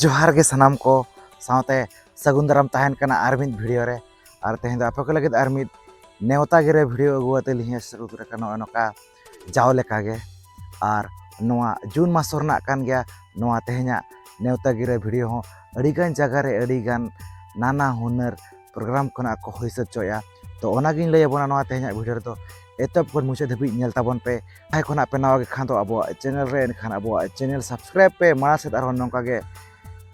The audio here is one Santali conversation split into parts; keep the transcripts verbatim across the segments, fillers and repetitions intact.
ᱡᱚᱦᱟᱨ ᱜᱮ ᱥᱟᱱᱟᱢ ᱠᱚ, ᱥᱟᱶᱛᱮ ᱥᱟᱹᱜᱩᱱ ᱫᱟᱨᱟᱢ ᱛᱟᱦᱮᱱ ᱠᱟᱱᱟ ᱟᱨ ᱢᱤᱫ ᱵᱷᱤᱰᱤᱭᱳ ᱨᱮ᱾ ᱟᱨ ᱛᱮᱦᱮᱧ ᱫᱚ ᱟᱯᱮ ᱠᱚ ᱞᱟᱹᱜᱤᱫ ᱟᱨ ᱢᱤᱫ ᱱᱮᱣᱛᱟ ᱜᱤᱨᱟᱹ ᱵᱷᱤᱰᱤᱭᱳ ᱟᱹᱜᱩ ᱠᱟᱛᱮ ᱞᱤᱧ ᱦᱮᱡ ᱥᱮᱴᱮᱨ ᱩᱛᱟᱹᱨ ᱟᱠᱟᱱᱟ᱾ ᱱᱚᱜᱼᱚᱭ ᱱᱚᱝᱠᱟ ᱡᱟᱣ ᱞᱮᱠᱟ ᱜᱮ᱾ ᱟᱨ ᱱᱚᱣᱟ ᱡᱩᱱ ᱢᱟᱥ ᱨᱮᱱᱟᱜ ᱠᱟᱱ ᱜᱮᱭᱟ ᱱᱚᱣᱟ ᱛᱮᱦᱮᱧᱟᱜ ᱱᱮᱣᱛᱟ ᱜᱤᱨᱟᱹ ᱵᱷᱤᱰᱤᱭᱳ ᱦᱚᱸ᱾ ᱟᱹᱰᱤᱜᱟᱱ ᱡᱟᱭᱜᱟ ᱨᱮ ᱟᱹᱰᱤᱜᱟᱱ ᱱᱟᱱᱟ ᱦᱩᱱᱟᱹᱨ ᱯᱨᱳᱜᱨᱟᱢ ᱠᱷᱚᱱᱟᱜ ᱠᱚ ᱦᱩᱭ ᱥᱟᱹᱛ ᱦᱚᱪᱚᱭᱟ᱾ ᱛᱚ ᱚᱱᱟᱜᱤᱧ ᱞᱟᱹᱭ ᱟᱵᱚᱱᱟ ᱱᱚᱣᱟ ᱛᱮᱦᱮᱧᱟᱜ ᱵᱷᱤᱰᱤᱭᱳ ᱨᱮᱫᱚ᱾ ᱮᱛᱚᱦᱚᱵ ᱠᱷᱚᱱ ᱢᱩᱪᱟᱹᱫ ᱫᱷᱟᱹᱵᱤᱡ ᱧᱮᱞ ᱛᱟᱵᱚᱱ ᱯᱮ᱾ ᱡᱟᱦᱟᱸᱭ ᱠᱷᱚᱱᱟᱜ ᱯᱮ ᱱᱟᱣᱟ ᱜᱮ ᱠᱷᱟᱱ ᱫᱚ ᱟᱵᱚᱣᱟᱜ ᱪᱮᱱᱮᱞ ᱨᱮ, ᱮᱱᱠᱷᱟᱱ ᱟᱵᱚᱣᱟᱜ ᱪᱮᱱᱮᱞ ᱥᱟᱵᱥᱠᱨᱟᱭᱤᱵ ᱯᱮ᱾ ᱢᱟᱲᱟᱝ ᱥᱮᱫ ᱟᱨᱦᱚᱸ ᱱᱚᱝᱠᱟ ᱜᱮ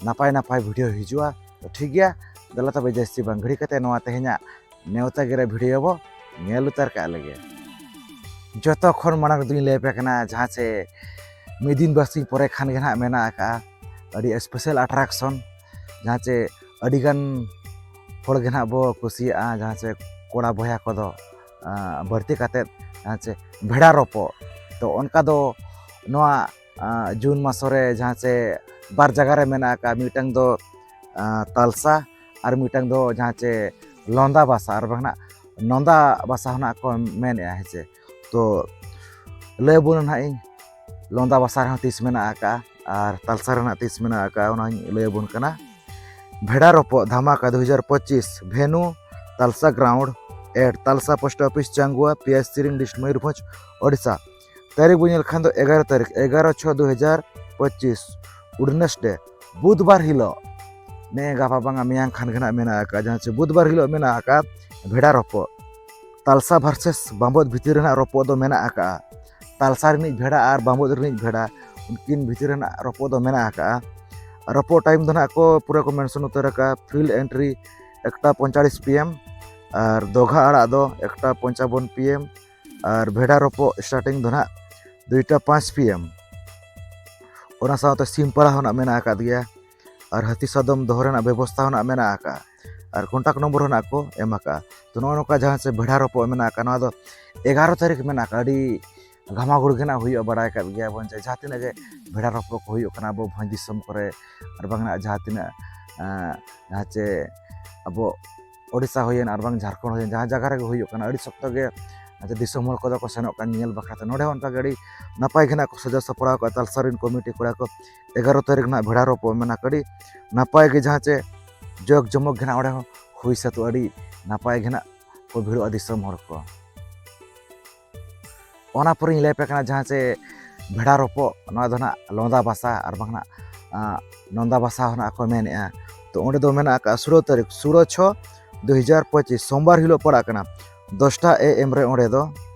ᱱᱟᱯᱟᱭ ᱱᱟᱯᱟᱭ ᱵᱷᱤᱰᱤᱭᱳ ᱦᱤᱡᱩᱜᱼᱟ᱾ ᱛᱚ ᱴᱷᱤᱠ ᱜᱮᱭᱟ, ᱫᱮᱞᱟ ᱛᱚᱵᱮ ᱡᱟᱹᱥᱛᱤ ᱵᱟᱝ ᱜᱷᱟᱹᱲᱤ ᱠᱟᱛᱮ ᱱᱚᱣᱟ ᱛᱮᱦᱮᱧᱟᱜ ᱱᱮᱣᱛᱟ ᱜᱤᱨᱟᱹ ᱵᱷᱤᱰᱤᱭᱳ ᱵᱚ ᱧᱮᱞ ᱩᱛᱟᱹᱨ ᱠᱟᱜ ᱞᱮᱜᱮ᱾ ᱡᱚᱛᱚ ᱠᱷᱚᱱ ᱢᱟᱲᱟᱝ ᱨᱮᱫᱚᱧ ᱞᱟᱹᱭ ᱟᱯᱮ ᱠᱟᱱᱟ, ᱡᱟᱦᱟᱸ ᱪᱮ ᱢᱤᱫ ᱫᱤᱱ ᱵᱟᱨᱥᱤᱧ ᱯᱚᱨᱮ ᱠᱷᱟᱱ ᱜᱮ ᱱᱟᱦᱟᱜ ᱢᱮᱱᱟᱜ ᱟᱠᱟᱫᱼᱟ ᱟᱹᱰᱤ ᱥᱯᱮᱥᱟᱞ ᱟᱴᱨᱟᱠᱥᱚᱱ, ᱡᱟᱦᱟᱸ ᱪᱮ ᱟᱹᱰᱤᱜᱟᱱ ᱦᱚᱲ ᱜᱮ ᱱᱟᱦᱟᱜ ᱵᱚ ᱠᱩᱥᱤᱭᱟᱜᱼᱟ, ᱡᱟᱦᱟᱸ ᱪᱮ ᱠᱚᱲᱟ ᱵᱚᱭᱦᱟ ᱠᱚᱫᱚ, ᱟᱸ, ᱵᱟᱹᱲᱛᱤ ᱠᱟᱛᱮᱫ ᱡᱟᱦᱟᱸ ᱪᱮ ᱵᱷᱮᱲᱟ ᱨᱚᱯᱚᱜ᱾ ᱛᱚ ᱚᱱᱠᱟ ᱫᱚ ᱱᱚᱣᱟ, ᱟᱸ, ᱡᱩᱱ ᱢᱟᱥᱚ ᱨᱮ ᱡᱟᱦᱟᱸ ᱪᱮ ᱵᱟᱨ ᱡᱟᱭᱜᱟ ᱨᱮ ᱢᱮᱱᱟᱜ ᱟᱠᱟᱫᱼᱟ, ᱢᱤᱫᱴᱟᱝ ᱫᱚ, ᱟᱸ, ᱛᱟᱞᱥᱟ ᱟᱨ ᱢᱤᱫᱴᱟᱝ ᱫᱚ ᱡᱟᱦᱟᱸ ᱪᱮ ᱞᱚᱸᱫᱟ ᱵᱟᱥᱟ, ᱟᱨ ᱵᱟᱝ ᱱᱟᱜ ᱱᱚᱸᱫᱟ ᱵᱟᱥᱟ ᱦᱚᱸ ᱱᱟᱜ ᱠᱚ ᱢᱮᱱᱮᱫᱼᱟ, ᱦᱮᱸ ᱪᱮ᱾ ᱛᱚ ᱞᱟᱹᱭ ᱟᱵᱚᱱᱟ ᱱᱟᱦᱟᱜ ᱤᱧ, ᱞᱚᱸᱫᱟ ᱵᱟᱥᱟ ᱨᱮᱦᱚᱸ ᱛᱤᱥ ᱢᱮᱱᱟᱜ ᱟᱠᱟᱫᱼᱟ ᱟᱨ ᱛᱟᱞᱥᱟ ᱨᱮᱱᱟᱜ ᱛᱤᱥ ᱢᱮᱱᱟᱜ ᱟᱠᱟᱫᱼᱟ, ᱚᱱᱟᱧ ᱞᱟᱹᱭ ᱟᱵᱚᱱ ᱠᱟᱱᱟ᱾ ᱵᱷᱮᱲᱟ ᱨᱚᱯᱚᱜ ᱫᱷᱟᱢᱟᱠᱟ ᱫᱩ ᱦᱟᱡᱟᱨ ᱯᱚᱸᱪᱤᱥ, venue Talsa ground, at Talsa post office Changuwa, P I Siring, district Mayurbhanj, Odisha. ᱛᱟᱹᱨᱤᱠᱷ ᱵᱚᱱ ᱧᱮᱞ ᱠᱷᱟᱱ ᱫᱚ ᱮᱜᱟᱨᱚ ᱛᱟᱹᱨᱤᱠᱷ, ᱮᱜᱟᱨᱚ ᱪᱷᱚ ᱫᱩ ᱦᱟᱡᱟᱨ ᱯᱚᱸᱪᱤᱥ, ᱩᱰᱱᱮᱥ ᱰᱮ, ᱵᱩᱫᱷᱵᱟᱨ ᱦᱤᱞᱳᱜ᱾ ᱱᱮᱜᱼᱮ ᱜᱟᱯᱟ ᱵᱟᱝᱟ ᱢᱮᱭᱟᱝ ᱠᱷᱟᱱ ᱜᱮ ᱱᱟᱜ ᱢᱮᱱᱟᱜ ᱟᱠᱟᱫᱼᱟ, ᱡᱟᱦᱟᱸ ᱪᱮ ᱵᱩᱫᱷᱵᱟᱨ ᱦᱤᱞᱳᱜ ᱢᱮᱱᱟᱜ ᱟᱠᱟᱫ ᱵᱷᱮᱲᱟ ᱨᱚᱯᱚᱜ᱾ ᱛᱟᱞᱥᱟ ᱵᱷᱟᱨᱥᱮᱥ ᱵᱟᱢᱵᱚᱫ ᱵᱷᱤᱛᱤᱨ ᱨᱮᱱᱟᱜ ᱨᱚᱯᱚᱜ ᱫᱚ ᱢᱮᱱᱟᱜ ᱟᱠᱟᱫᱼᱟ᱾ ᱛᱟᱞᱥᱟ ᱨᱤᱱᱤᱡ ᱵᱷᱮᱲᱟ ᱟᱨ ᱵᱟᱢᱵᱚᱫ ᱨᱤᱱᱤᱡ ᱵᱷᱮᱲᱟ, ᱩᱱᱠᱤᱱ ᱵᱷᱤᱛᱤᱨ ᱨᱮᱱᱟᱜ ᱨᱚᱯᱚᱜ ᱫᱚ ᱢᱮᱱᱟᱜ ᱟᱠᱟᱫᱼᱟ᱾ ᱨᱚᱯᱚᱜ ᱴᱟᱭᱤᱢ ᱫᱚ ᱱᱟᱜ ᱠᱚ ᱯᱩᱨᱟᱹ ᱠᱚ ᱢᱮᱱᱥᱚᱱ ᱩᱛᱟᱹᱨ ᱟᱠᱟᱫᱼᱟ, ᱯᱷᱤᱞᱰ ᱮᱱᱴᱨᱤ ᱮᱠᱴᱟ ᱯᱚᱸᱭᱛᱟᱞᱤᱥ ᱯᱤ ᱮᱢ ᱟᱨ ᱫᱚᱜᱷᱟ ᱟᱲᱟᱜ ᱫᱚ ᱮᱠᱴᱟ ᱯᱚᱧᱪᱟᱵᱚᱱ ᱯᱤ ᱮᱢ ᱟᱨ ᱵᱷᱮᱰᱟ ᱨᱚᱯᱚᱜ ᱥᱴᱟᱨᱴᱤᱝ ᱫᱚ ᱱᱟᱜ ᱫᱩᱭᱴᱟ ᱯᱟᱸᱪ ᱯᱤ ᱮᱢ᱾ ᱚᱱᱟ ᱥᱟᱶᱛᱮ ᱥᱤᱢ ᱯᱟᱲᱟᱣ ᱦᱚᱸ ᱱᱟᱜ ᱢᱮᱱᱟᱜ ᱟᱠᱟᱫ ᱜᱮᱭᱟ ᱟᱨ ᱦᱟᱹᱛᱤ ᱥᱟᱫᱚᱢ ᱫᱚᱦᱚ ᱨᱮᱱᱟᱜ ᱵᱮᱵᱚᱥᱛᱷᱟ ᱦᱚᱸ ᱱᱟᱜ ᱢᱮᱱᱟᱜ ᱟᱠᱟᱫᱼᱟ ᱟᱨ ᱠᱚᱱᱴᱟᱠᱴ ᱱᱚᱢᱵᱚᱨ ᱦᱚᱸ ᱱᱟᱜ ᱠᱚ ᱮᱢ ᱟᱠᱟᱫᱼᱟ᱾ ᱛᱚ ᱱᱚᱜᱼᱚ ᱱᱚᱝᱠᱟ ᱡᱟᱦᱟᱸ ᱪᱮ ᱵᱷᱮᱰᱟ ᱨᱚᱯᱚᱜ ᱢᱮᱱᱟᱜ ᱟᱠᱟᱫ, ᱱᱚᱣᱟ ᱫᱚ ᱮᱜᱟᱨᱚ ᱛᱟᱹᱨᱤᱠᱷ ᱢᱮᱱᱟᱜ ᱟᱠᱟᱫ, ᱟᱹᱰᱤ ᱜᱷᱟᱢᱟᱜᱷᱩᱲ ᱜᱮ ᱱᱟᱜ ᱦᱩᱭᱩᱜᱼᱟ᱾ ᱵᱟᱲᱟᱭ ᱟᱠᱟᱫ ᱜᱮᱭᱟ ᱵᱚᱱ ᱡᱮ ᱡᱟᱦᱟᱸ ᱛᱤᱱᱟᱹᱜ ᱜᱮ ᱵᱷᱮᱰᱟ ᱨᱚᱯᱚᱜ ᱠᱚ ᱦᱩᱭᱩᱜ ᱠᱟᱱᱟ ᱟᱵᱚ ᱵᱷᱚᱸᱡᱽ ᱫᱤᱥᱚᱢ ᱠᱚᱨᱮ, ᱟᱨ ᱵᱟᱝ ᱱᱟᱜ ᱡᱟᱦᱟᱸ ᱛᱤᱱᱟᱹᱜ, ᱮᱸ, ᱡᱟᱦᱟᱸ ᱪᱮ ᱟᱵᱚ ᱳᱰᱤᱥᱟ ᱦᱩᱭᱮᱱ ᱟᱨ ᱵᱟᱝ ᱡᱷᱟᱲᱠᱷᱚᱸᱰ ᱦᱩᱭᱮᱱ, ᱡᱟᱦᱟᱸ ᱡᱟᱭᱜᱟ ᱨᱮᱜᱮ ᱦᱩᱭᱩᱜ ᱠᱟᱱᱟ, ᱟᱹᱰᱤ ᱥᱚᱠᱛᱚ ᱜᱮ ᱟᱪᱪᱷᱟ, ᱫᱤᱥᱚᱢ ᱦᱚᱲ ᱠᱚᱫᱚ ᱠᱚ ᱥᱮᱱᱚᱜ ᱠᱟᱱ ᱧᱮᱧᱮᱞ ᱵᱟᱠᱷᱨᱟ ᱛᱮ᱾ ᱱᱚᱰᱮ ᱦᱚᱸ ᱚᱱᱠᱟ ᱜᱮ ᱟᱹᱰᱤ ᱱᱟᱯᱟᱭ ᱜᱮ ᱱᱟᱜ ᱠᱚ ᱥᱟᱡᱟᱣ ᱥᱟᱯᱲᱟᱣ ᱠᱟᱜᱼᱟ ᱛᱟᱞᱥᱟᱨᱤᱱ ᱠᱚᱢᱤᱴᱤ ᱠᱚᱲᱟ ᱠᱚ᱾ ᱮᱜᱟᱨᱚ ᱛᱟᱹᱨᱤᱠᱷ ᱱᱟᱜ ᱵᱷᱮᱲᱟ ᱨᱚᱯᱚᱜ ᱢᱮᱱᱟᱜᱼᱟ, ᱟᱹᱰᱤ ᱱᱟᱯᱟᱭ ᱜᱮ ᱡᱟᱦᱟᱸ ᱪᱮ ᱡᱚᱜᱽ ᱡᱚᱢᱚᱠ ᱜᱮ ᱱᱟᱜ ᱚᱸᱰᱮ ᱦᱚᱸ ᱦᱩᱭ ᱥᱟᱹᱛᱚᱜᱼᱟ, ᱟᱹᱰᱤ ᱱᱟᱯᱟᱭ ᱜᱮ ᱱᱟᱜ ᱠᱚ ᱵᱷᱤᱲᱚᱜᱼᱟ ᱫᱤᱥᱚᱢ ᱦᱚᱲ ᱠᱚ᱾ ᱚᱱᱟ ᱯᱚᱨᱮᱧ ᱞᱟᱹᱭ ᱟᱯᱮ ᱠᱟᱱᱟ ᱡᱟᱦᱟᱸ ᱪᱮ ᱵᱷᱮᱲᱟ ᱨᱚᱯᱚᱜ, ᱱᱚᱣᱟ ᱫᱚ ᱱᱟᱜ ᱞᱚᱸᱫᱟ ᱵᱟᱥᱟ ᱟᱨ ᱵᱟᱝ ᱱᱟᱜ, ᱟᱸ, ᱱᱚᱸᱫᱟ ᱵᱟᱥᱟ ᱦᱚᱸ ᱱᱟᱜ ᱠᱚ ᱢᱮᱱᱮᱜᱼᱟ᱾ ᱛᱚ ᱚᱸᱰᱮ ᱫᱚ ᱢᱮᱱᱟᱜ ᱟᱠᱟᱫᱼᱟ ᱥᱳᱞᱳ ᱛᱟᱹᱨᱤᱠᱷ, ᱥᱳᱞᱳ ᱪᱷᱚ ᱫᱩ ᱦᱟᱡᱟᱨ ᱯᱚᱸᱪᱤᱥ, ᱥᱳᱢᱵᱟᱨ ᱦᱤᱞᱳᱜ ᱯᱟᱲᱟᱜ ᱠᱟᱱᱟ, ᱫᱚᱥᱴᱟ ᱮ ᱮᱢ ᱨᱮ ᱚᱸᱰᱮ ᱫᱚ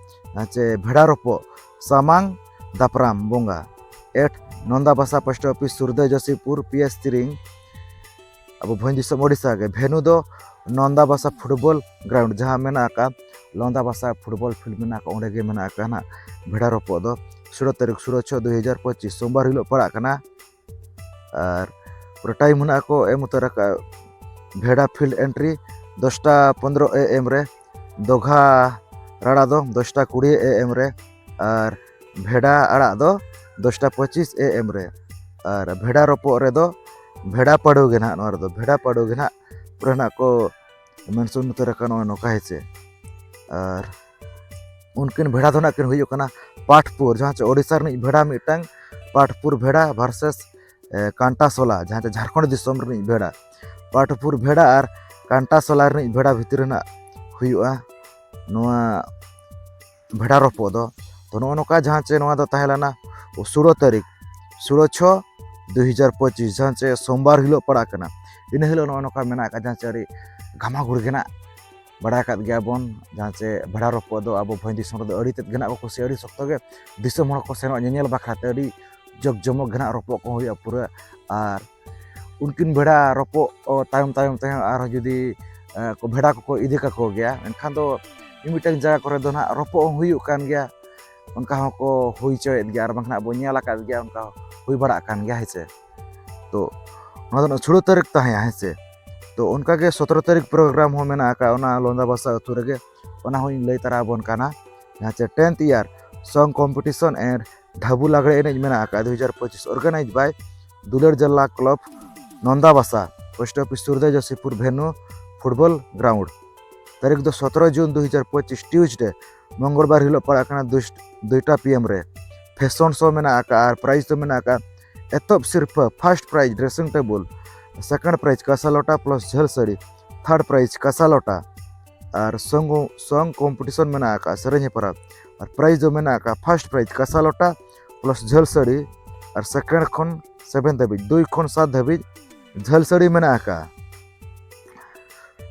ᱡᱟᱦᱟᱸ ᱪᱮ ᱵᱷᱮᱲᱟ ᱨᱚᱯᱚᱜ ᱥᱟᱢᱟᱝ ᱫᱟᱯᱨᱟᱢ ᱵᱚᱸᱜᱟ, at Nonda Basa post office, Surdai Jasipur, P S Tiring, ᱟᱵᱚ ᱵᱷᱚᱸᱡᱽ ᱫᱤᱥᱚᱢ ᱳᱰᱤᱥᱟ ᱜᱮ᱾ ᱵᱷᱮᱱᱩ ᱫᱚ ᱱᱚᱸᱫᱟ ᱵᱟᱥᱟ ᱯᱷᱩᱴᱵᱚᱞ ᱜᱨᱟᱣᱩᱱᱰ, ᱡᱟᱦᱟᱸ ᱢᱮᱱᱟᱜ ᱟᱠᱟᱫ ᱞᱚᱸᱫᱟ ᱵᱟᱥᱟ ᱯᱷᱩᱴᱵᱚᱞ ᱯᱷᱤᱞᱰ ᱢᱮᱱᱟᱜ ᱟᱠᱟᱫ, ᱚᱸᱰᱮ ᱜᱮ ᱢᱮᱱᱟᱜ ᱟᱠᱟᱫ ᱱᱟᱜ ᱵᱷᱮᱲᱟ ᱨᱚᱯᱚᱜ ᱫᱚ᱾ ᱥᱳᱞᱳ ᱛᱟᱹᱨᱤᱠᱷ, ᱥᱳᱞᱳ ᱪᱷᱚ ᱫᱩ ᱦᱟᱡᱟᱨ ᱯᱚᱸᱪᱤᱥ, ᱥᱳᱢᱵᱟᱨ ᱦᱤᱞᱳᱜ ᱯᱟᱲᱟᱜ ᱠᱟᱱᱟ᱾ ᱟᱨ ᱯᱩᱨᱟᱹ ᱴᱟᱭᱤᱢ ᱦᱮᱱᱟᱜ ᱟᱠᱚ ᱮᱢ ᱩᱛᱟᱹᱨ ᱟᱠᱟᱫ ᱵᱷᱮᱰᱟ ᱯᱷᱤᱞᱰ ᱮᱱᱴᱨᱤ ᱫᱚᱥᱴᱟ ᱯᱚᱱᱫᱽᱨᱚ ᱮ ᱮᱢ ᱨᱮ, ᱫᱚᱜᱷᱟ ᱨᱟᱲᱟ ᱫᱚ ᱫᱚᱥᱴᱟ ᱠᱩᱲᱤ ᱮ ᱮᱢ ᱨᱮ, ᱟᱨ ᱵᱷᱮᱰᱟ ᱟᱲᱟᱜ ᱫᱚ ᱫᱚᱥᱴᱟ ᱯᱚᱸᱪᱤᱥ ᱮ ᱮᱢ ᱨᱮ, ᱟᱨ ᱵᱷᱮᱰᱟ ᱨᱚᱯᱚᱜ ᱨᱮᱫᱚ ᱵᱷᱮᱰᱟ ᱯᱟᱹᱰᱩ ᱜᱮ ᱱᱟᱦᱟᱜ, ᱱᱚᱣᱟ ᱨᱮᱫᱚ ᱵᱷᱮᱰᱟ ᱯᱟᱹᱰᱩ ᱜᱮ ᱱᱟᱦᱟᱜ ᱯᱩᱨᱟᱹ ᱱᱟᱦᱟᱜ ᱠᱚ ᱢᱮᱱᱥᱚᱱ ᱩᱛᱟᱹᱨ ᱟᱠᱟᱱ ᱱᱚᱜᱼᱚᱭ ᱱᱚᱝᱠᱟ, ᱦᱮᱸ ᱥᱮ᱾ ᱟᱨ ᱩᱱᱠᱤᱱ ᱵᱷᱮᱰᱟ ᱫᱚ ᱱᱟᱦᱟᱜ ᱠᱤᱱ ᱦᱩᱭᱩᱜ ᱠᱟᱱᱟ ᱯᱟᱴᱷᱯᱩᱨ, ᱡᱟᱦᱟᱸ ᱪᱮ ᱳᱰᱤᱥᱟ ᱨᱤᱱᱤᱡ ᱵᱷᱮᱰᱟ ᱢᱤᱫᱴᱟᱝ, ᱯᱟᱴᱷᱯᱩᱨ ᱵᱷᱮᱰᱟ ᱵᱷᱟᱨᱥᱮᱥ ᱠᱟᱱᱴᱟᱥᱚᱞᱟ, ᱡᱟᱦᱟᱸ ᱪᱮ ᱡᱷᱟᱲᱠᱷᱚᱸᱰ ᱫᱤᱥᱚᱢ ᱨᱤᱱᱤᱡ ᱵᱷᱮᱰᱟ᱾ ᱯᱟᱴᱷᱯᱩᱨ ᱵᱷᱮᱰᱟ ᱟᱨ ᱠᱟᱱᱴᱟᱥᱚᱞᱟ ᱨᱤᱱᱤᱡ ᱵᱷᱮᱰᱟ ᱵᱷᱤᱛᱤᱨ ᱨᱮᱱᱟᱜ ᱦᱩᱭᱩᱜᱼᱟ ᱱᱚᱣᱟ ᱵᱷᱮᱰᱟ ᱨᱚᱯᱚᱜ ᱫᱚ᱾ ᱛᱚ ᱱᱚᱜᱼᱚ ᱱᱚᱝᱠᱟ ᱡᱟᱦᱟᱸ ᱪᱮ ᱱᱚᱣᱟ ᱫᱚ ᱛᱟᱦᱮᱸ ᱞᱮᱱᱟ ᱥᱳᱞᱳ ᱛᱟᱹᱨᱤᱠᱷ, ᱥᱳᱞᱳ ᱪᱷᱚ ᱫᱩ ᱦᱟᱡᱟᱨ ᱯᱚᱸᱪᱤᱥ, ᱡᱟᱦᱟᱸ ᱪᱮ ᱥᱳᱢᱵᱟᱨ ᱦᱤᱞᱳᱜ ᱯᱟᱲᱟᱜ ᱠᱟᱱᱟ᱾ ᱤᱱᱟᱹ ᱦᱤᱞᱳᱜ ᱱᱚᱜᱼᱚ ᱱᱚᱝᱠᱟ ᱢᱮᱱᱟᱜ ᱟᱠᱟᱫ, ᱡᱟᱦᱟᱸ ᱪᱮ ᱟᱹᱰᱤ ᱜᱷᱟᱢᱟ ᱜᱷᱩᱲ ᱜᱮ ᱱᱟᱜ ᱵᱟᱲᱟᱭ ᱟᱠᱟᱫ ᱜᱮᱭᱟ ᱵᱚᱱ, ᱡᱟᱦᱟᱸ ᱪᱮ ᱵᱷᱮᱲᱟ ᱨᱚᱯᱚᱜ ᱫᱚ ᱟᱵᱚ ᱵᱷᱚᱸᱡᱽ ᱫᱤᱥᱚᱢ ᱨᱮᱫᱚ ᱟᱹᱰᱤ ᱛᱮᱫ ᱜᱮ ᱱᱟᱜ ᱠᱚ ᱠᱩᱥᱤᱭᱟᱜᱼᱟ, ᱟᱹᱰᱤ ᱥᱚᱠᱛᱚ ᱜᱮ ᱫᱤᱥᱚᱢ ᱦᱚᱲ ᱠᱚ ᱥᱮᱱᱚᱜ ᱧᱮᱧᱮᱞ ᱵᱟᱠᱷᱨᱟ ᱛᱮ, ᱟᱹᱰᱤ ᱡᱚᱜᱽ ᱡᱚᱢᱚᱠ ᱜᱮ ᱱᱟᱜ ᱨᱚᱯᱚᱜ ᱠᱚ ᱦᱩᱭᱩᱜᱼᱟ ᱯᱩᱨᱟᱹ᱾ ᱟᱨ ᱩᱱᱠᱤᱱ ᱵᱷᱮᱲᱟ ᱨᱚᱯᱚᱜ, ᱚ, ᱛᱟᱭᱚᱢ ᱛᱟᱭᱚᱢ ᱛᱮᱦᱚᱸ ᱟᱨᱦᱚᱸ ᱡᱩᱫᱤ, ᱮ, ᱠᱚ ᱵᱷᱮᱲᱟ ᱠᱚᱠᱚ ᱤᱫᱤ ᱠᱟᱠᱚ ᱜᱮᱭᱟ, ᱮᱱᱠᱷᱟᱱ ᱫᱚ ᱢᱤᱢᱤᱫᱴᱟᱝ ᱡᱟᱭᱜᱟ ᱠᱚᱨᱮ ᱫᱚ ᱱᱟᱜ ᱨᱚᱯᱚᱜ ᱦᱚᱸ ᱦᱩᱭᱩᱜ ᱠᱟᱱ ᱜᱮᱭᱟ, ᱚᱱᱠᱟ ᱦᱚᱸᱠᱚ ᱦᱩᱭ ᱦᱚᱪᱚᱭᱮᱫ ᱜᱮᱭᱟ, ᱟᱨ ᱵᱟᱝᱠᱷᱟᱱ ᱟᱵᱚ ᱧᱮᱞ ᱟᱠᱟᱫ ᱜᱮᱭᱟ, ᱚᱱᱠᱟ ᱦᱩᱭ ᱵᱟᱲᱟᱜ ᱠᱟᱱ ᱜᱮᱭᱟ, ᱦᱮᱸ ᱥᱮ᱾ ᱛᱚ ᱱᱚᱣᱟ ᱫᱚ ᱱᱟᱜ ᱥᱳᱞᱳ ᱛᱟᱹᱨᱤᱠᱷ ᱛᱟᱦᱮᱸᱭᱟ, ᱦᱮᱸ ᱥᱮ᱾ ᱛᱚ ᱚᱱᱠᱟ ᱜᱮ ᱥᱚᱛᱨᱚ ᱛᱟᱹᱨᱤᱠᱷ ᱯᱨᱳᱜᱨᱟᱢ ᱦᱚᱸ ᱢᱮᱱᱟᱜ ᱟᱠᱟᱫ ᱚᱱᱟ ᱞᱚᱸᱫᱟ ᱵᱟᱥᱟ ᱟᱹᱛᱩ ᱨᱮᱜᱮ, ᱚᱱᱟ ᱦᱚᱸᱧ ᱞᱟᱹᱭ ᱛᱟᱨᱟ ᱟᱵᱚᱱ ᱠᱟᱱᱟ᱾ ᱡᱟᱦᱟᱸ ᱪᱮ tenth year song competition and ᱰᱷᱟᱵᱩ ᱞᱟᱜᱽᱲᱮ ᱮᱱᱮᱡ ᱢᱮᱱᱟᱜ ᱟᱠᱟᱫ ᱫᱩ ᱦᱟᱡᱟᱨ ᱯᱚᱸᱪᱤᱥ, organized by ᱫᱩᱞᱟᱹᱲ ᱡᱟᱞᱞᱟ ᱠᱞᱟᱵᱽ ᱱᱚᱱᱫᱟᱵᱟᱥᱟ, ᱯᱳᱥᱴ ᱚᱯᱷᱤᱥ ᱥᱩᱨ ᱫᱚ ᱡᱚᱥᱤᱯᱩᱨ, ᱵᱷᱮᱱᱩ ᱯᱷᱩᱴᱵᱚᱞ ᱜᱨᱟᱣᱩᱱᱰ᱾ ᱛᱟᱹᱨᱤᱠᱷ ᱫᱚ ᱥᱚᱛᱨᱚ ᱡᱩᱱ ᱫᱩ ᱦᱟᱡᱟᱨ ᱯᱚᱸᱪᱤᱥ, ᱴᱤᱭᱩᱥᱰᱮ, ᱢᱚᱝᱜᱚᱞᱵᱟᱨ ᱦᱤᱞᱳᱜ ᱯᱟᱲᱟᱜ ᱠᱟᱱᱟ ᱫᱩᱭ, ᱫᱩᱭᱴᱟ ᱯᱤ ᱮᱢ ᱨᱮ᱾ ᱯᱷᱮᱥᱚᱱ ᱥᱳ ᱢᱮᱱᱟᱜ ᱟᱠᱟᱫᱼᱟ ᱟᱨ ᱯᱨᱟᱭᱤᱡᱽ ᱫᱚ ᱢᱮᱱᱟᱜ ᱟᱠᱟᱫᱼᱟ ᱮᱛᱚᱦᱚᱵ ᱥᱤᱨᱯᱟᱹ, first prize dressing table, second prize ᱠᱟᱸᱥᱟ ᱞᱚᱴᱟ ᱯᱞᱟᱥ ᱡᱷᱟᱹᱞ ᱥᱟᱹᱲᱤ, ᱛᱷᱟᱨᱰ ᱯᱨᱟᱭᱤᱡᱽ ᱠᱟᱸᱥᱟ ᱞᱚᱴᱟ, ᱟᱨ ᱥᱚᱝ, ᱥᱚᱝ ᱠᱚᱢᱯᱤᱴᱤᱥᱚᱱ ᱢᱮᱱᱟᱜ ᱟᱠᱟᱫᱼᱟ, ᱥᱮᱨᱮᱧ ᱦᱮᱯᱨᱟᱣ, ᱟᱨ ᱯᱨᱟᱭᱤᱡᱽ ᱫᱚ ᱢᱮᱱᱟᱜ ᱟᱠᱟᱫᱼᱟ ᱯᱷᱟᱥᱴ ᱯᱨᱟᱭᱤᱡᱽ ᱠᱟᱸᱥᱟ ᱞᱚᱴᱟ ᱯᱞᱟᱥ ᱡᱷᱟᱹᱞ ᱥᱟᱹᱲᱤ, ᱟᱨ ᱥᱮᱠᱮᱱᱰ ᱠᱷᱚᱱ ᱥᱮᱵᱷᱮᱱ ᱫᱷᱟᱹᱵᱤᱡ, ᱫᱩᱭ ᱠᱷᱚᱱ ᱥᱟᱛ ᱫᱷᱟᱹᱵᱤᱡ ᱡᱷᱟᱹᱞ ᱥᱟᱹᱲᱤ ᱢᱮᱱᱟᱜ ᱟᱠᱟᱫᱼᱟ᱾